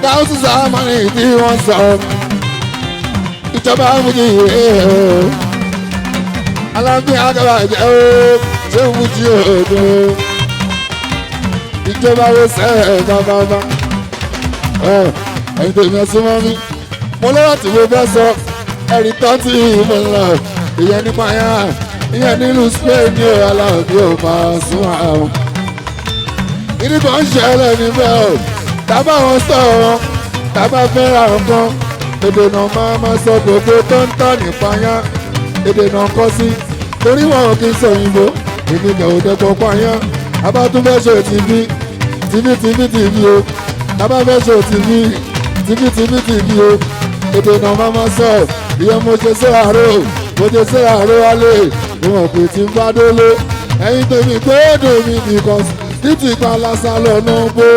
káwùsù sàmánì tí wọ́n sọ ìjọba fújì rèé o. Ọlọ́gbìn àgàbà jẹ́ o ṣé fújì òdo ìjọba wo sẹ́ ẹ̀ bábábá ẹ̀yin tó ìmọ̀ súnmọ́ mi mo lọ́rọ̀ tí mo fẹ́ sọ ẹ̀rí tán tí mo lọ ìyẹn nípa yẹn ìyẹn nílùú Spain ní aláwọ̀ bí ó máa sún àwọn ìdí kan ṣẹlẹ̀ níbẹ̀ o tábà wọn sọ̀rọ̀ tábà fẹ́ ra nǹkan Èdè náà máa ma sọ gbogbo tó ń tà nípa yá. Èdè náà kọ́ sí. Torí wọn ò kí ń sọ òyìnbó. Èmi kẹ̀ ò dẹ́pọ̀ payá. A bá tún fẹ́ ṣe TV TV TV TV o. A bá fẹ́ ṣe TV TV TV TV o. Èdè náà máa ma sọ. Ìyẹn mo ṣe sí àárò. Mo ṣe sí àárò wálé. Mo mọ̀ pé tí ń bá délé. Ẹ̀yin tèmi gbọ́dọ̀ mi because títí palasa lọ́nà bó.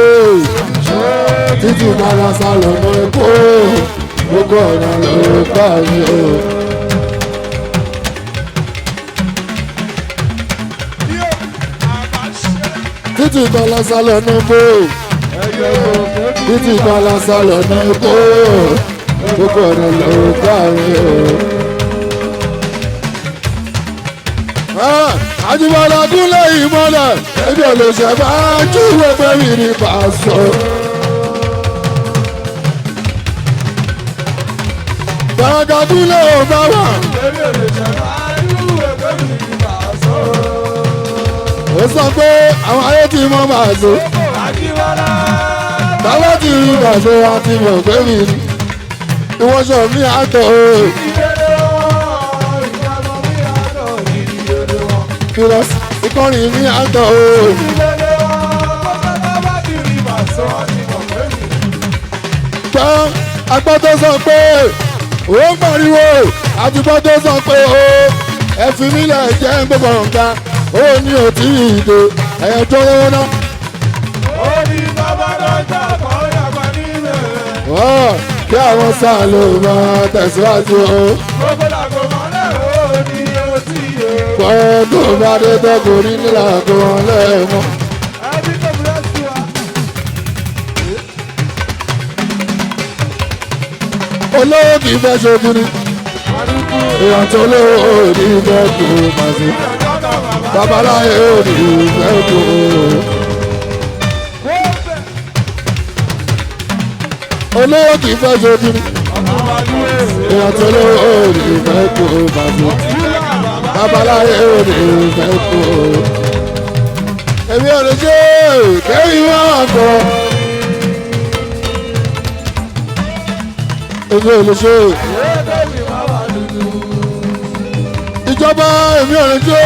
Títí palasa lọ́nà èkó. Gbogbo ọ̀nà ló gbà mí o. Títí palasa lọ́nà bó. Títí palasa lọ́nà èkó. Gbogbo ọ̀nà ló gbà mí o. Àjùmọ̀lá kúnlẹ̀ ìmọ̀lẹ̀ ebi ò lè ṣe bá júwe pé mi ní pàṣọ. Gbàgà kúnlẹ̀ ò bá wà. Ó sọ pé àwọn ayé ti mọ màṣọ. Táwọn ti rí màṣọ àti mọ̀ pé mi ní. Ìwọ́sọ̀ mi àtọ̀ o. Because ìkọrin mi àtọ̀ o. Gbọ́ agbọ́ tó sọ pé ó ń pariwo àtúgbọ́ tó sọ pé ó ẹ fi mí lẹ̀ jẹ́ gbogbo nǹkan ó ní òtí ìdè ẹ̀yẹ tó lówó náà. Kí àwọn sáà lè máa tẹ̀síwájú o. Tó bá dé tọkùnrin nílà kó wọn lẹ́ẹ̀mọ́. Olówó kì í fẹ́ ṣojú ni. Èèyàn tó lówó ò ní fẹ́ kú màsí. Babaláyé ò ní fẹ́ kú. Olówó kì í fẹ́ ṣojú ni. Èèyàn tó lówó ò ní fẹ́ kú màsí. Babaláyé ò ní fẹ́ kú. Èmi ò lè ṣe kẹ́yìn wọ́n kọ́. Èmi ò lè ṣe ìjọba èmi ò lè ṣe.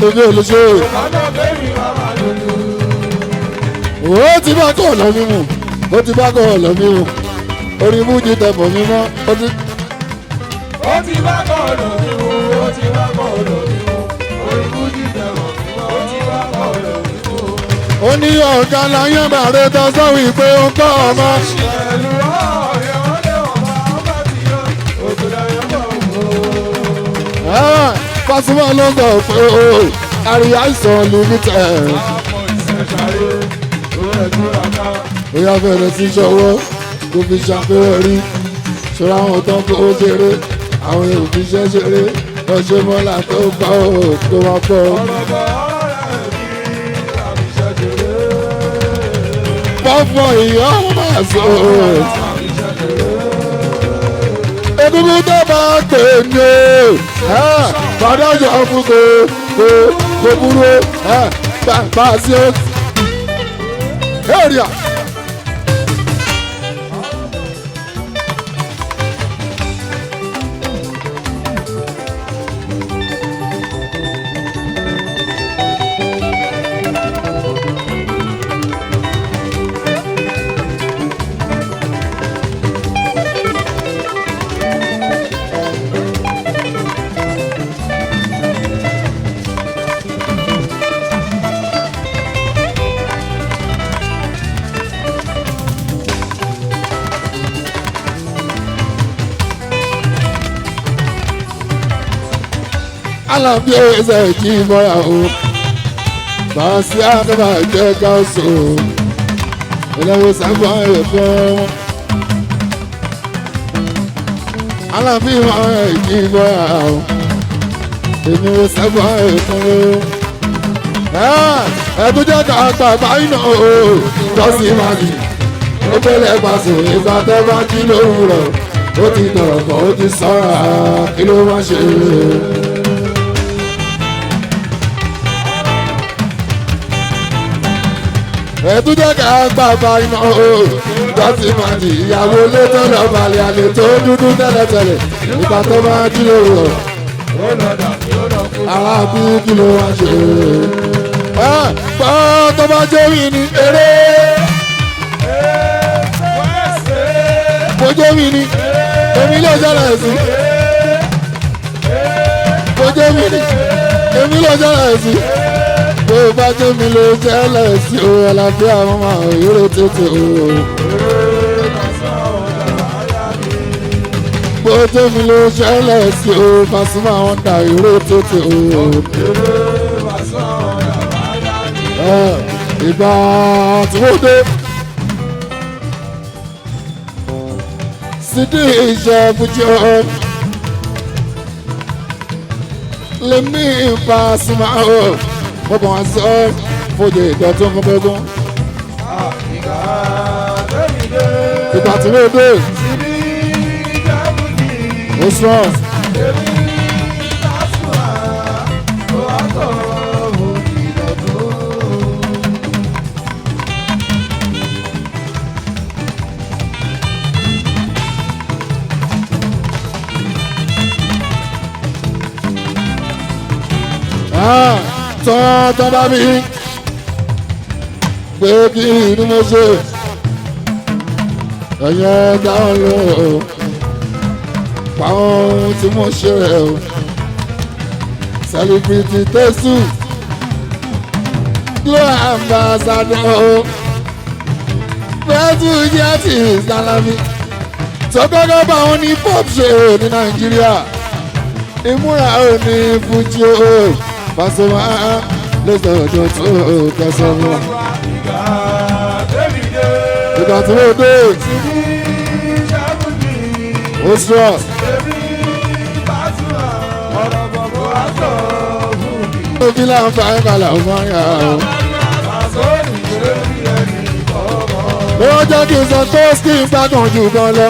Èmi ò lè ṣe. Ó ti bá kọ́ ọ̀nà mímu. Ó ti bá kọ́ ọ̀nà mímu. Orí mújú tẹ̀bọ̀ mímọ́. Ó ti. Ó ti bá kọ́ ọ̀nà mímu. Ó ti bá kọ́ ọ̀nà mímu. Orí mújú tẹ̀bọ̀ mímọ́. Ó ti bá kọ́ ọ̀nà mímu. Ó ní ọ̀gá láyé bàrẹ̀ tó sọ wípé ó kọ́ ọmọ. Pẹ̀lú ọ̀rẹ́ ọ̀lẹ́ ọ̀bá ọba ti yọ. Ògùn ayọ̀ bọ̀ wò. Pasuma ló ń sọ pé o àríyá ìsàn limited. Bóyá bẹ̀rẹ̀ sí ṣọwọ́ kò fi ṣàpẹẹrẹ rí. Ṣọ́ra àwọn tó ń fowó ṣeré, àwọn èèyàn fi iṣẹ́ ṣeré. Ọṣẹ́ mọ́lá tó gbọ́ ò tó wá pọ̀. Pọ́pọ́ ìyá máa sọ. Egungun tó bá pè ní o, bàdájọ́ fún kò kò kò burú bá a sí o. Area. Alábí ẹsẹ̀ kí mọ́ra o bàṣẹ àkàbà jẹ́ káṣó ẹlẹ́wọ̀n sábà ẹ̀fọ́ wọn. Alábí ẹsẹ̀ kí mọ́ra o èmi ò sábà ẹ̀fọ́ wọn. Ẹ̀ẹ́dún jẹ́ ká gbàgbá iná o lọ́sí màdì ó tẹ́lẹ̀ pàṣẹ ìgbà tó bá jí lówùrọ̀ ó ti dọ̀rọ̀ bọ̀ ó ti sọ́ra kí ló má ṣe é. Ẹ̀túnjẹ́ ká gbàgbà iná o. Dọ́tí máa di ìyàwó ilé tó lọ balẹ̀ àlè tó dúdú tẹ́lẹ̀tẹ́lẹ̀. Ìgbà tó máa jí lóru. Ará bí kí ló wá ṣe? Ẹ gbọ́ tó bá jẹ́ mi ní eré. Mo jẹ́ mi ní èmi ló ṣẹlẹ̀ sí. Mo jẹ́ mi ní èmi ló ṣẹlẹ̀ sí. Bó bá jẹ́ mi ló ṣẹlẹ̀ sí o, àlàáfíà mo máa yúrò tètè o. Bó jẹ́ mi ló ṣẹlẹ̀ sí o, Pasuma wọn dà yúrò tètè o. Ìgbà tí mo dé. Sídìí ìṣẹ́bùjọ́ lèmi Pasuma o, mo bọ̀ wá sọ fòye ìdọ̀tún fún gbogbo. Ìgbà tí mo dé, ó sọ. Tọ́ bá mi pé kí ni mo ṣe ẹ̀yẹ dáhùn ló pa ohun tí mo ṣe rẹ̀ o celebrity tẹ́sù Glo ambassador o bẹ́ẹ̀tù jẹ́ ti Salami tó kọ́kọ́ bá wọn ní pop ṣe ní Nàìjíríà ìmúra ò ní Fuji o. Pasuma ló sọ̀rọ̀ tó kẹsàn-án mọ́. Ìgbà tí mo dé, ó sọ. Ó fi láǹfààní kalẹ̀ ọmọ yà ó. Ó jẹ́ kí n sọ tó kí n gbádùn jù gan lọ.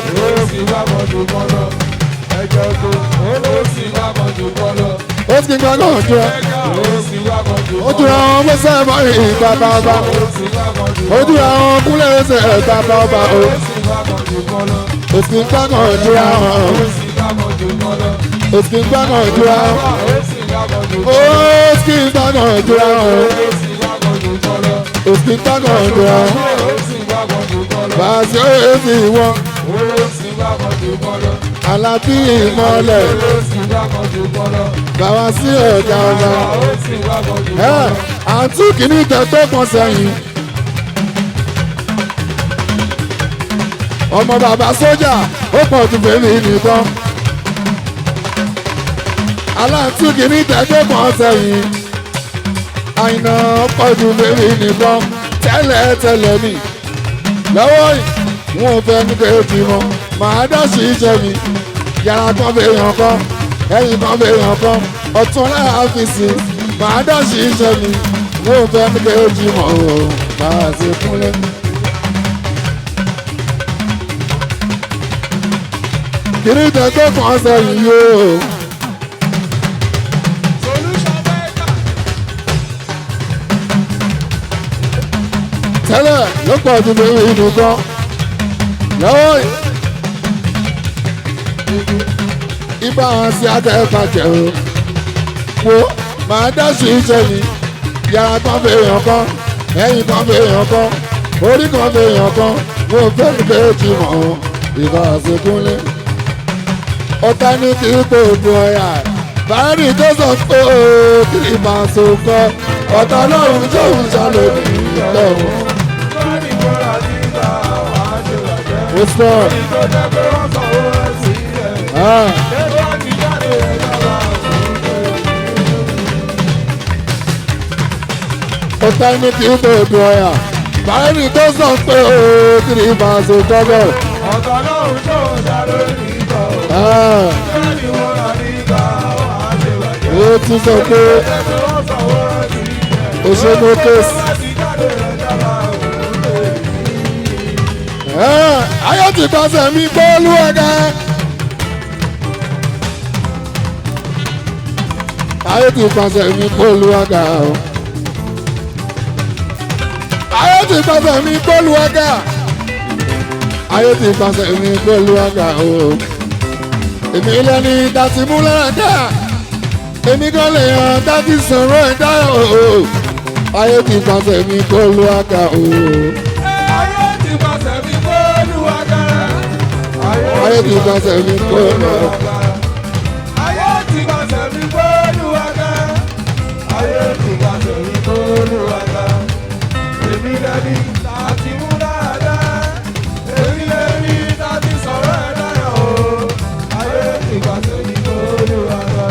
Ó ti gbádùn jù lọ. Ó dúró àwọn ọmọ sẹ́ẹ̀mọ́ ìgbà bàbá. Ó dúró àwọn kúlẹ̀ ẹsẹ̀ ẹ̀ta bàbá o. Ó ti gbádùn jù àwọn. Ó ti gbádùn jù àwọn. Ó ti gbádùn jù àwọn. Ó ti gbádùn jù àwọn. Bàṣẹ èsì wọn. Àlàbí ìmọ̀lẹ̀. Bàbá sí ọ̀gá ọba. Àǹtí kìíní tẹ̀tọ́ kan sẹ́yìn. Ọmọ bàbá sójà ó pọ̀ ju fèmí nìkan. Aláǹtí kìíní tẹ̀tọ́ kan sẹ́yìn. Àyìnà pọ̀ ju fèmí nìkan. Tẹ́lẹ̀ tẹ́lẹ̀ mi. Lọ́wọ́ yìí, wọn ò fẹ́ ní kéèkì mọ́. Màá dá sí iṣẹ́ mi. Yàrá kan fèèyàn kan, ẹ̀yìn kan fèèyàn kan, ọ̀tún láàfíìsì. Màá dá sí iṣẹ́ mi. Wọn ò fẹ́ ní kéèkì mọ́ o. Màá ṣe kúnlẹ̀. Kìrì tẹ̀tọ́ kan sẹ́yìn yóò. Tẹ́lẹ̀ ló pọ̀ ju bèrè inú gan. Lọ́wọ́ ibà sí akẹ́kọ̀ọ́ o. Wo màá dá sí iṣẹ́ mi. Yàrá kan fèèyàn kan, ẹ̀yìn kan fèèyàn kan, orí kan fèèyàn kan, mo fẹ́ mi kéèjì mọ̀ ọ́. Ìbá sí kúnlé. Ọ̀tá ní kí kò dùn ọ̀yà. Báyìí tó sọ pé ó kí ìbá so kọ́. Ọ̀tá lọ́run tóun ṣàlòdì lọ́run. Ó sọ. Ọ̀tá ní kí kò dùn ọ̀yà. Báyìí tó sọ pé ó kí ìbá so kọ́ bẹ́ẹ̀. Ọ̀tá lọ́run tóun ṣàlòdì lọ́run. Ó tún sọ pé òṣèlú kéésì. Ayọ̀ ti pàṣẹ mi bọ́ọ̀lù ọ̀gá. Ayọ̀ ti pàṣẹ mi bọ́ọ̀lù ọ̀gá o. Ayé ti pàṣẹ mi gbólu ọ̀gá. Ayé ti pàṣẹ mi gbólu ọ̀gá o. Èmi lẹ́ni dàtí mú lára dá. Èmi kan lè hàn dátì sọ̀rọ̀ ẹ̀ dá o. Ayé ti pàṣẹ mi gbólu ọ̀gá o. Ayé ti pàṣẹ mi gbólu ọ̀gá. Ayé ti pàṣẹ mi gbólu ọ̀gá. Ayé ti pàṣẹ mi gbólu ọ̀gá. Ayé ti pàṣẹ mi gbólu ọ̀gá. Èmi lẹ́ni tá a ti mú dáadáa. Èmi lẹ́ni tá a ti sọ̀rọ̀ ẹ̀ dáyọ̀ o. Ayé ti pàṣẹ mi gbólu ọ̀gá.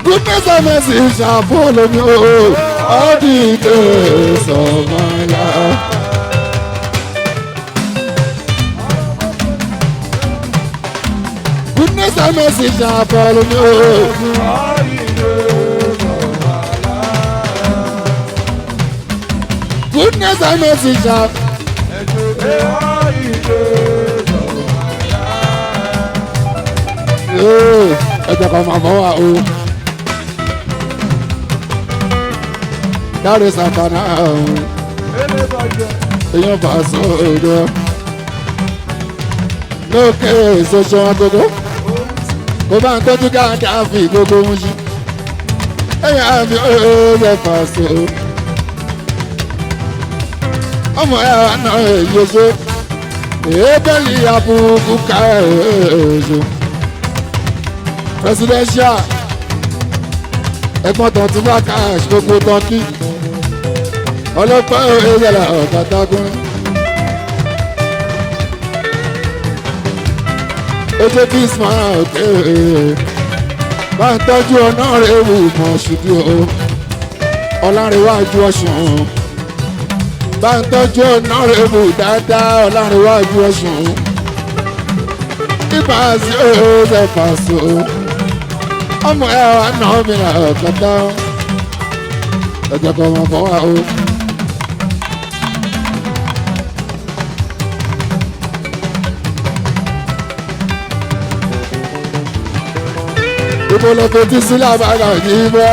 Goodness and mercy shall follow me all the days of my life. Goodness and mercy shall follow me. Goodness and mercy shall. Ẹ jẹ́ kó máa fọwọ́ o. Dáre Santana ọ̀hún, èèyàn bá sọ òdo. Lókè ṣoṣo agogo, kó bá ń tọ́jú káàkiri fi gbogbo ń ṣí. Ẹ̀yìn àmì òye fà so. Ọmọ ẹ̀ náà èyí ṣe, èébẹ̀lì àbùkù ká èso. Presidential ẹ̀gbọ́n tán tún bá cash gbogbo tán kí ọlọ́pàá ẹ̀yẹ̀lẹ̀ ọ̀kàtàkùn. ojú kí ismail òkè bá ń tọ́jú ọ̀nà rẹ̀ wù mọ̀ ṣùdí o ọ̀làríwájú ọ̀ṣun bá ń tọ́jú ọ̀nà rẹ̀ wù dáadáa ọ̀làríwájú ọ̀ṣun ibà sí ọ̀ọ́dẹ̀ fàṣọ ọmọ ẹ wa nà mí nà ọ̀kọ̀tà ẹ̀jẹ̀ kọ̀ mọ̀ fọ́ wa o. Ibo lọ fetí sílẹ̀ àbára yìí bọ́.